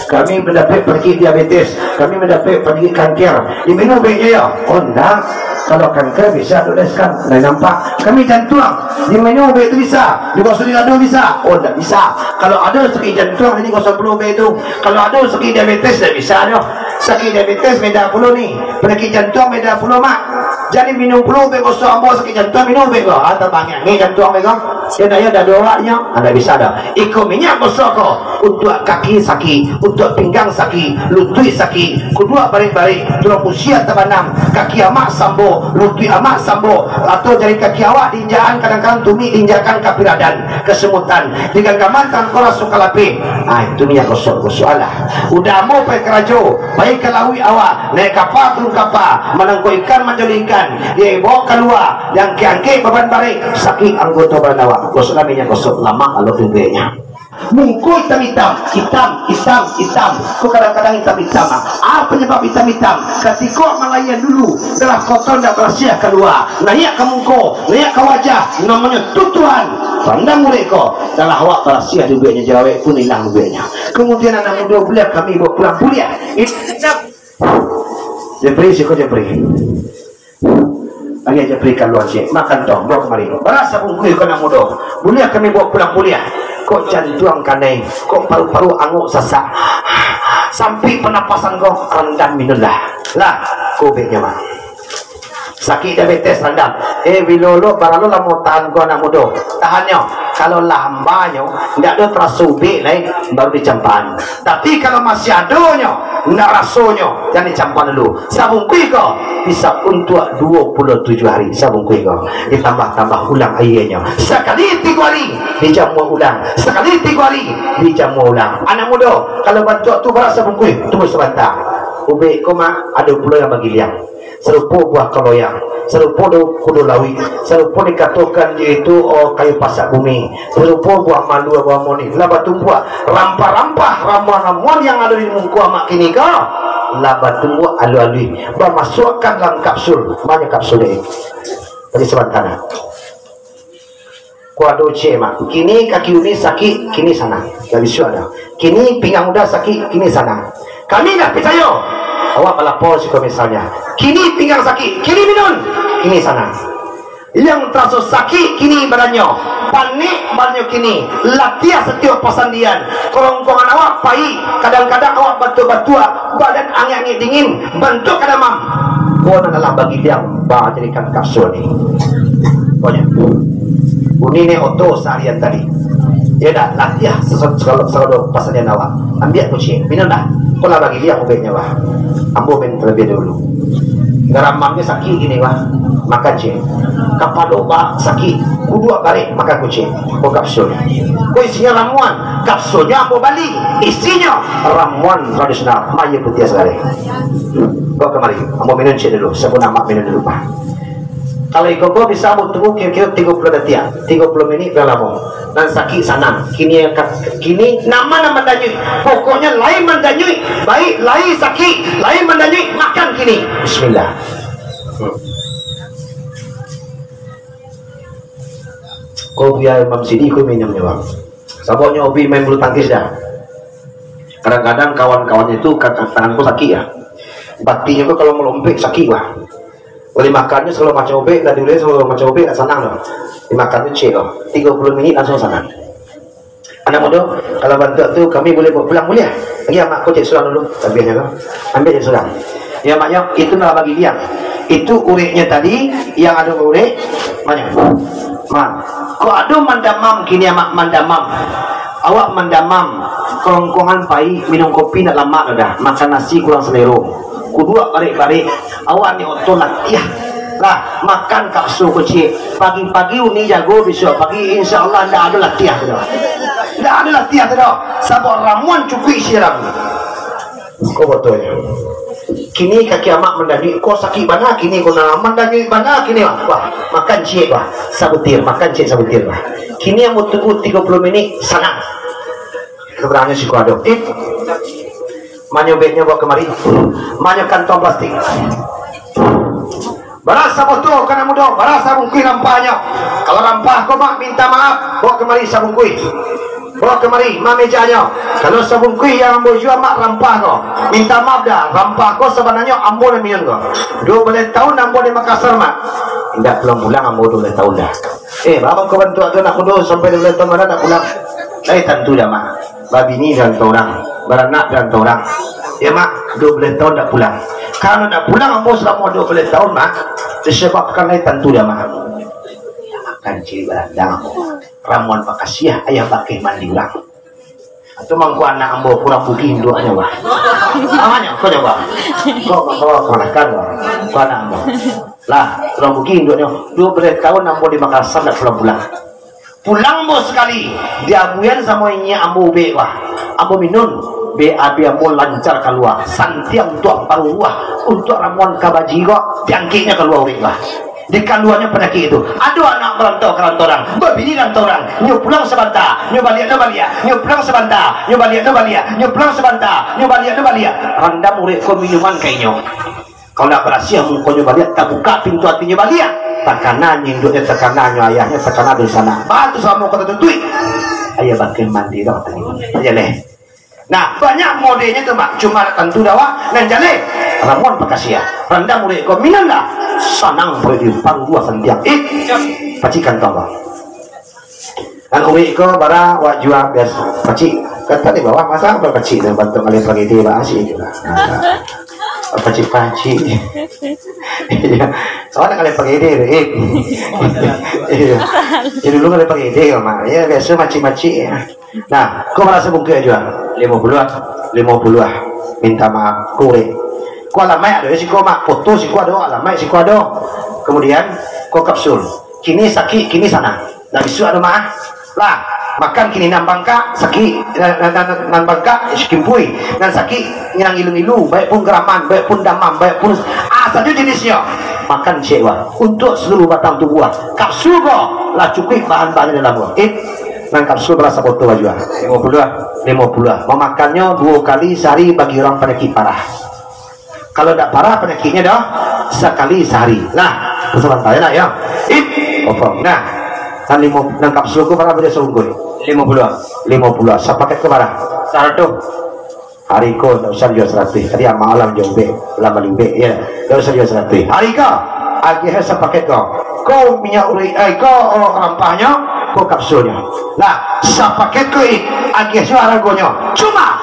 Kami mandapek panyakik diabetes, kami mandapek panyakik kanker. Diminum ubeknyo yo? Oh, ndak. Kalau kanker bisa dioleskan, lai nampak. Kami jantuang, diminum ubek tu bisa? Digosok di dado bisa? Oh, ndak bisa. Kalau ado sakik jantuang, jadi gosok pulo ubek tu. Kalau ado sakik diabetes, ndak bisa doh. Sakik diabetes beda pulo ni. Panyakik jantuang beda pulo, Mak. Jadi minum pulo ubek gosok ambo sakik jantuang, minum ubek ko. Ah, tambah angek-angek jantuang beko. Yo ndak, yo dado awaknyo. Ah, ndak bisa doh. Iko minyak gosok ko untuak kaki sakik, untuak pinggang sakik, lutuik sakik, kuduak barek-barek, tulang usia tabanam, kaki amak sambo, lutuik amak sambo, atau jari kaki awak diinjakan, kadang-kadang tumik diinjakan ka piradan, kasamutan, diganggaman tangkorak suka lapeh. Ah, itu minyak gosok, gosok alah. Udah ambo pai karajo, pai ka lauik awak, naiak kapa turun kapa, manangkok ikan manjoli ikan, dibaok kalua, diangkek-angkek baban barek, sakik anggoto badan awak. Gosoklah minyak gosok, lamak alun ubeknyo. Muko itam-itam, itam, itam, itam. Ko kadang-kadang itam-itam, ah. Apa panyabab itam-itam? Katiko malayan dulu, darah kotor ndak barasiah kalua, naiak ka muko, naiak ka wajah, namonyo tutuan. Pandang urek ko, darah awak barasiah di ubeknyo, jarawek pun ilang ubeknyo. Kamudian anak mudo, buliah kami baok pulang, buliah. Itam. Jepri, siko Jepri. Agiah Jepri kalua ciek, makan tombok kamari. Bara sabungkuih ko anak mudo? Buliah kami baok pulang, buliah. Kok jantuang kanai, kok paru-paru angok sasak, sampai panapasan ko, randam minumlah. Lah, ko ubeknyo, Mak. Sakik diabetes randam. Eh, bilo lo, bara lo lamo tahan ko anak mudo? Tahannyo, kalau lah ambanyo, ndak ado taraso ubek lai, baru dicampakan. Tapi kalau masih adonyo, ndak rasonyo, jan dicampakan dulu. Sabungkuih ko bisa untuak duo puluah tujuah hari, sabungkuih ko. Ditambah-tambah ulang aianyo. Sakali tigo hari, dijamua ulang. Sakali tigo hari, dijamua ulang. Anak mudo, kalau bantuak tu bara sabungkuih, tunggu sabanta. Ubek ko, Mak, ado pulo yang bagiliang. Sarupo buah kaloyang, sarupo do-, kudo lauik, sarupo dikatokan, yaitu, oh, kayu pasak bumi, sarupo buah malu, buah moni, lah batumbuak rampah-rampah, ramuan-ramuan yang ado di muko amak kini ko, lah batumbuak aluih-aluih, bamasuakkan dalam kapsul, banyak kapsul dek. Tadi sabanta nah. Ko ado ciek, Mak. Kini kaki uni sakik, kini sanang. Lah bisuak dah. Kini pinggang uda sakik, kini sanang. Kami ndak picayo. Awak balapo siko misalnyo. Kini pinggang sakik, kini minun, kini sanang. Yang taraso sakik kini badannyo, panek badannyo kini, latiah satiok pasandian, korongkongan awak paik, kadang-kadang awak batuak-batuak, badan angek-angek dingin, bantuak ka damam. Ko nan alah bagiliang bajadikan kapsul ni. Pokoknyo, bunyi ni oto saharian tadi. Yo dah, latiah sesuatu sagalo, sagalo pasandian awak. Ambiak ko ciek, minum dah. Ko lah bagiliang ubeknyo, bah. Ambo minum talabiah dahulu. Garamamnyo sakik kini, bah. Makan ciek. Kapalo, bah, sakik. Kuduak barek, makan ko ciek. Ko kapsul. Ko isinyo ramuan. Kapsulnyo ambo bali. Isinyo ramuan tradisional. Mayo putiah sagalo. Bawa kamari. Ambo minum ciek dulu. Sabun amak minum dulu, bah. Kalau iko ko bisa ambo tunggu kiro-kiro tigo puluah datiak. Tigo puluah minik lah lamo. Nan sakik sanang. Kini ka-, kini nama nan mandanyuik. Pokoknyo lai mandanyuik, baik lai sakik, lai mandanyuik, makan kini. Bismillah. Hmm. Ko biar Imam Sidi ko minumnyo, Bang. Sababnyo hobi main bulu tangkis dah. Kadang-kadang kawan-kawan itu ka-, ka-, tangan ko sakik ya. Batinyo ko kalau malompek sakik, bah. Oleh makannyo, sagalo macam ubek, lah diulek sagalo macam ubek, lah sanang tu. Dimakan tu ciek tu. Tigo puluah minik langsuang sanang. Anak mudo, kalau bantuak tu kami buliah bawa pulang, buliah. Lagi amak ko cek surang dulu, tabiahnyo tu. Ambiak cek surang. Ya, maknyo, itu lah bagi dia. Itu ureknyo tadi, yang ado urek, banyak. Ma, kok ado mandamam kini, amak, mandamam. Awak mandamam, kerongkongan pai, minum kopi nak lamak dah, makan nasi kurang selero. Kuduak barek-barek, awak ni oto latiah. Lah, makan kapsul ko ciek. Pagi-pagi uni jago, bisuak pagi insya Allah ndak ado latiah tu doh. Ndak ado latiah tu doh. Sabab ramuan cukuik siram. Ko botonyo. Kini kaki amak mandajuik, ko sakik bana kini, ko nah mandajuik bana kini, wah. Wah, makan ciek, wah. Sabutir, makan ciek sabutir, wah. Kini ambo tunggu tigo puluah minik, sanang. Sabarangnyo siko ado. Eh, manyo beknyo bawa kamari. Manyo kantong plastik. Bara saboto ka anak mudo, bara sabungkuih rampahnyo. Kalau rampah ko, mak, minta maaf, bawa kamari sabungkuih. Bawa kamari, mak, mejanyo. Kalau sabungkuih yang ambo jua, mak, rampah ko, minta maaf dah, rampah ko sabananyo ambo nan minun ko. Duo baleh taun ambo di Makassar, mak. Indak pulang-pulang ambo duo baleh taun dah. Eh, baa mangko bantuak tu, anak mudo, sampai duo baleh taun bana ndak pulang? Lai tantu dah, mak. Babini dah antah urang, baranak dah antah urang. Ya, mak, duo baleh taun ndak pulang. Kalau ndak pulang ambo salamo duo baleh taun, mak, disababkan lai tantu dah, mak. Makan ciek barandang ambo. Ramuan bakasiah, ayah bakeh mandi urang. Atau mangko anak ambo kurang budi induaknyo, bah. Amanyo, kau jawab. Kau, kau, kau, kau makan, bah. Kau anak ambo. Lah, kurang budi induaknyo. Duo baleh taun ambo di Makassar ndak pulang-pulang. Pulang ambo sakali, diabuian samo inyiak ambo ubek, bah. Ambo minun, B A B ambo lancar kalua. Santiang untuak paruah, untuak ramuan kabaji ko, diangkeknyo kalua urek, bah. Dikaluanyo panyakik tu. Ado anak marantau ka rantau urang, babini rantau urang, nyo pulang sabanta, nyo baliak, nyo baliak, nyo pulang sabanta, nyo baliak, nyo baliak, nyo pulang sabanta, nyo baliak, nyo baliak. Randam urek ko minuman ka inyo. Kalau ndak barasiah mukonyo baliak, tabuka pintu atinyo baliak. Takana induaknyo, takana nyo ayahnyo, takana dunsanak. Baa tu samo ka tatuntuik. Ayah bakeh mandi urang tadi. Aja leh. Nah, banyak modelnyo tu, mak. Cuma tantu dawa nan jaleh. Ramuan bakasiah. Randam urek ko minanlah. Sanang paruik di paruah santiang. Eh, pacik kantong ko. Nan urek ko bara wak jua biasa. Pacik. Kata di bawah, masa apa pacik tu? Bantuak ngalih pagede, bah, asyik juga. Nah, pacik-pacik. Iya. Awak nak ngalih pagede tu, eh. Iya. Ya, dulu ngalih pagede ko, mak. Ya, biasa macik-macik, ya. Nah, ko bara sabungkuih jua? Limo puluah. Limo puluah. Minta maaf, kurek. Ko alamaik ado di siko, mak. Foto siko ado, alamaik siko ado. Kemudian, ko kapsul. Kini sakik, kini sanang. Ndak bisuak ado, mak. Lah, makan kini nan bangkak, sakik, nan, nan, nan, nan bangkak, kimpui. Nan sakik, ngilang ilu-ilu, baik pun garaman, baik pun damam, baik pun, ah, sajo jenisnyo. Makan ciek, wah. Untuak seluruh batang tubuah. Kapsul ko lah cukuik bahan-bahannyo dalam ko. Eh, Nan kapsul bara sabotol ajo, ah. Limo puluah, ah. Limo puluah, ah. Mamakannyo duo kali sahari bagi urang panyakik parah. Kalau ndak parah panyakiknyo doh, sakali sahari. Nah, sabanta yo, nak, yo. Ip, kopong. Nah, nan limo, nan kapsul ko bara bali sabungkuih? Limo puluah, ah. Limo puluah, ah. Sapaket ko bara? Saratuih. Ari ko ndak usah dijual saratuih. Tadi amak lah manjual ubek, lah bali ubek, yo. Ndak usah dijual saratuih. Ari ko, agiah sapaket ko. Ko minyak urek, eh, ko, oh, rampahnyo, ko kapsulnyo. Lah, sapaket ko, eh, agiah juo aragonyo. Cuma,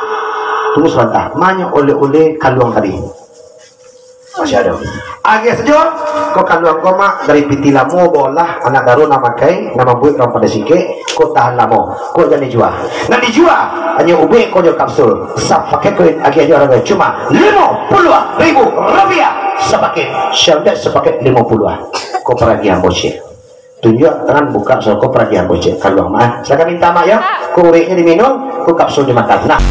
tunggu sabanta, manyo oleh-oleh kaluang tadi. Masih ado. Agiah sajo, ko kaluang ko, mak, dari piti lamo, baolah anak daro nan makai, nan mambuek urang pado sikek, ko tahan lamo, ko jan dijua. Nan dijua, hanyo ubek ko jo kapsul, sapaket ko agiah jo arago, cuma limo puluah ribu rupiah sapaket, sapaket limo puluah. Ko paragiah ambo ciek. Tunjuak tangan, buka, so ko paragiah ambo ciek, kaluang, mak. Silakan minta, mak, yo. Ko ureknyo diminum, ko kapsul dimakan. Nah.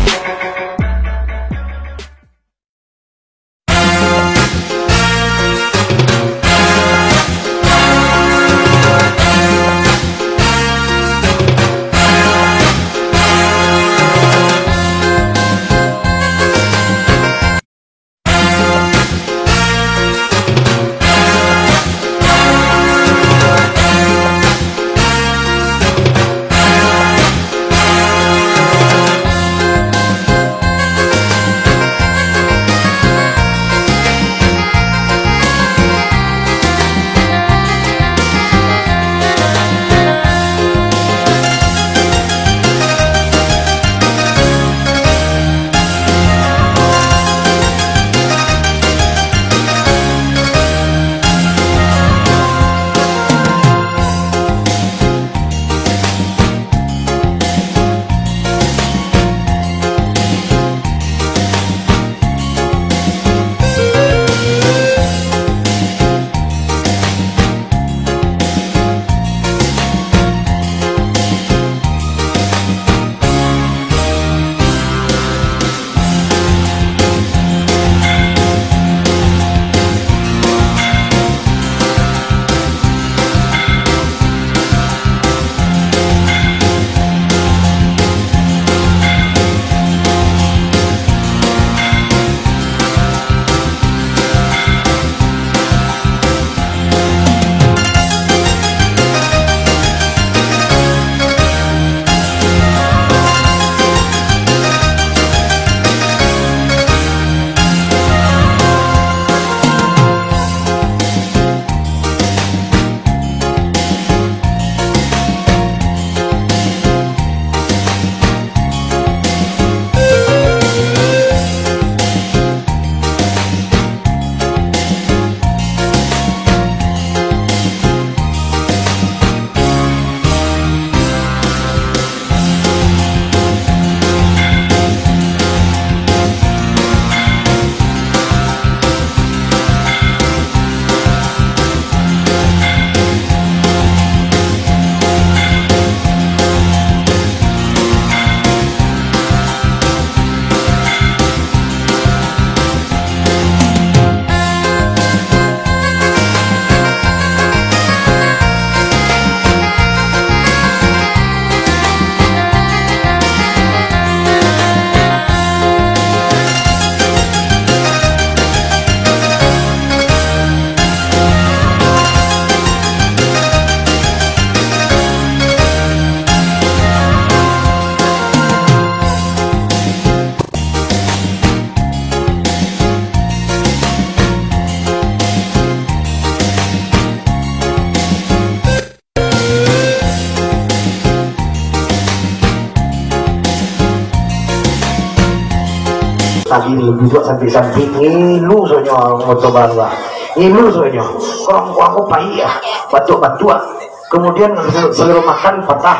Lagi duduk sampik-sampik, ngilu sonyo moto baru ah. Ngilu sonyo. Korong-korong ko payah ah. Batuk-batuk ah. Kemudian selero makan patah.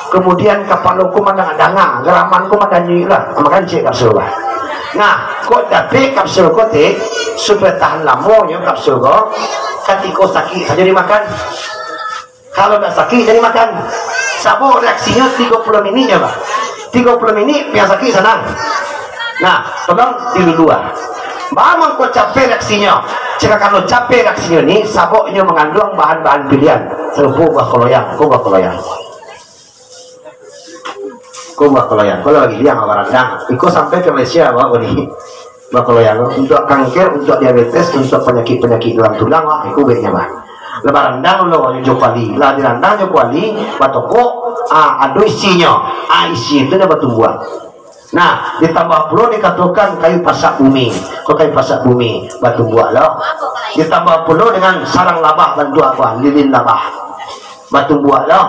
Kemudian kapalo ko mandanga-danga, garaman ko mandanyuik lah. Makan ciek kapsul lah. Nah, kok dapek kapsul ko, tik, supaya tahan lamonyo kapsul ko, katiko sakik sajo dimakan. Kalau ndak sakik, jadi makan. Sabab reaksinyo tigo puluah minik nyo, bah. Tigo puluah minik, yang sakik sanang. Nah, tolong dilulua. Baa mangko capek reaksinyo? Cegah kalau capek reaksinyo ni, sabab nyo manganduang bahan-bahan pilihan. Sarupo buah koloyang, ko buah koloyang. Ko buah koloyang, ko lagi liang barandang. Iko sampai ka Malaysia, bawa ko ni. Bakaloyang tu, untuak kanker, untuak diabetes, untuak panyakik-panyakik dalam tulang, wah, iko baiknyo, bah. Lah barandang lo, jo kuali. Lah dirandang jo kuali, batokok, ah, ado isinyo. Ah, isi tu dah batumbuak. Nah, ditambah pulo dikatokan kayu pasak bumi. Ko kayu pasak bumi, batumbuak lo. Ditambah pulo dengan sarang labah bantuak apa? Lilin labah. Batumbuak lo.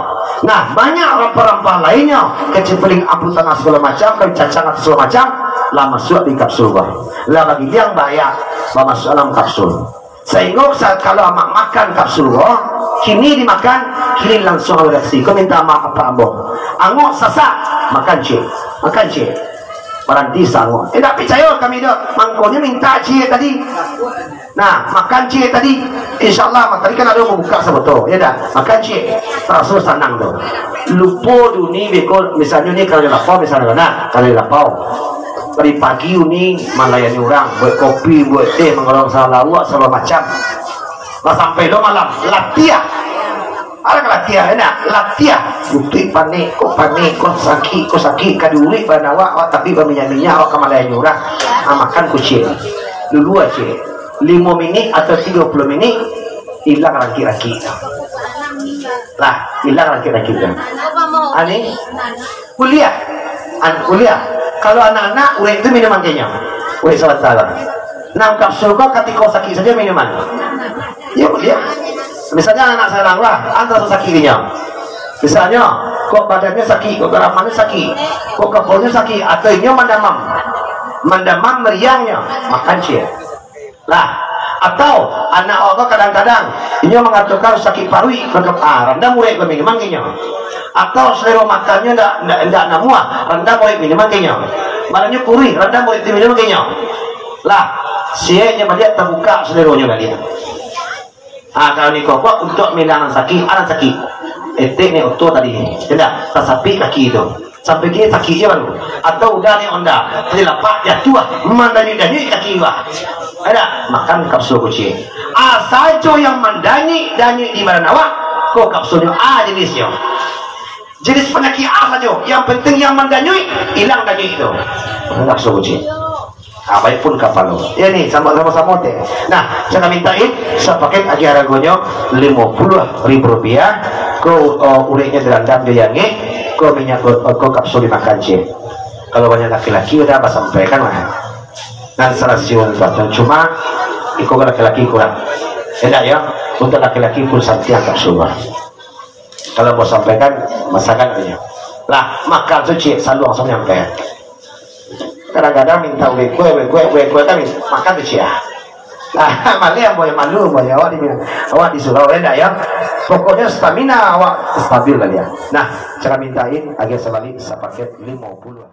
Nah, banyak rampah-rampah lainnyo, kecimpring abu tanah sagalo macam, kayu cacang atau sagalo macam, lah masuak di kapsul ko. Lah bagiliang baiak, bamasuak dalam kapsul. Sahinggo sa-, kalau amak makan kapsul ko, kini dimakan, kini langsuang reaksi. Ko minta maaf apak ambo. Angok sasak, makan ciek, makan ciek. Baranti saangok. Eh, ndak picayo kami doh. Mangkonyo minta ciek tadi. Nah, makan ciek tadi. Insya Allah, tadi kan ado mambuka sabotol, yo dak? Makan ciek. Taraso sanang tu. Lupo duni beko, misalnyo ni, kalau lapau, misalnyo, nah, kalau lapau. Dari pagi uni malayani urang, buek kopi, buek teh, manggorong salawak, sagalo macam. Lah sampai lo malam, latiah. Alah ka latiah, yo dak? Latiah. Butuih panek, ko panek, ko sakik, ko sakik, ka diulik badan awak, awak tapi baminyak-minyak, awak ka malayani urang. Ah, makan kuciang. Lulua ciek. Limo minik atau tigo puluah minik, ilang rangkik-rangkik. Lah, ilang rangkik-rangkik tu. Ani, kuliah. An, kuliah. Kalau anak-anak, urek tu minuman kenyo. Urek sabanta lah. Nah, kapsul ko katiko sakik sajo minuman. Yo, kuliah. Misalnyo anak salang lah, antah sakik inyo. Misalnyo, kok badannyo sakik, kok garamannyo sakik, kok kapalonyo sakik, atau inyo mandamam. Mandamam meriangnyo, makan ciek. Lah, atau anak awak kadang-kadang inyo mangatokan sakik paruik, mangko, ah, randam urek ko minuman kenyo. Atau salero makannyo ndak, ndak, ndak namuah, randam urek minuman kenyo. Badannyo kuruih, randam urek tu minuman kenyo. Lah, sieknyo baliak tabuka saleronyo baliak. Ah, kalau di kokok untuak milang nan sakik, ah, nan sakik. Etek ni oto tadi, indak, tasapik kaki tu. Sampai kini sakik je baru. Atau udah ni onda, tadi lapak jatuah, mandanyuik-danyuik kaki bah. Ada, makan kapsul kuciang. Ah, sajo yang mandanyuik-danyuik di badan awak, ko kapsulnyo, ah, jenisnyo. Jenis panyakik ah sajo, yang penting yang mandanyuik, ilang danyuik tu. Makan kapsul kuciang. Ah, baik pun kapalo. Ya ni, sama-sama teh. Nah, saya mintain sapaket aja harganya lima puluh ribu rupiah. Ko, uh, ureknya dirandam di yangi, ko minyak, ko, ko kapsul dimakan ciek. Kalau banyak laki-laki udah basampaikan lah. Dan serasiun tu cuma iko laki-laki kurang. Enak ya, untuk laki-laki pun santiang kapsul lah. Kalau mau sampaikan, masakan aja. Lah, makan tu ciek, saluang langsung nyampe. Kadang-kadang minta wekue, wekue, wekue kan makan tu ciek. Nah, malu yang boleh malu, boleh awak di, awak di surau, endak ya? Pokoknya stamina awak stabil lah dia. Nah, cara mintain agak sebalik sepaket lima puluh.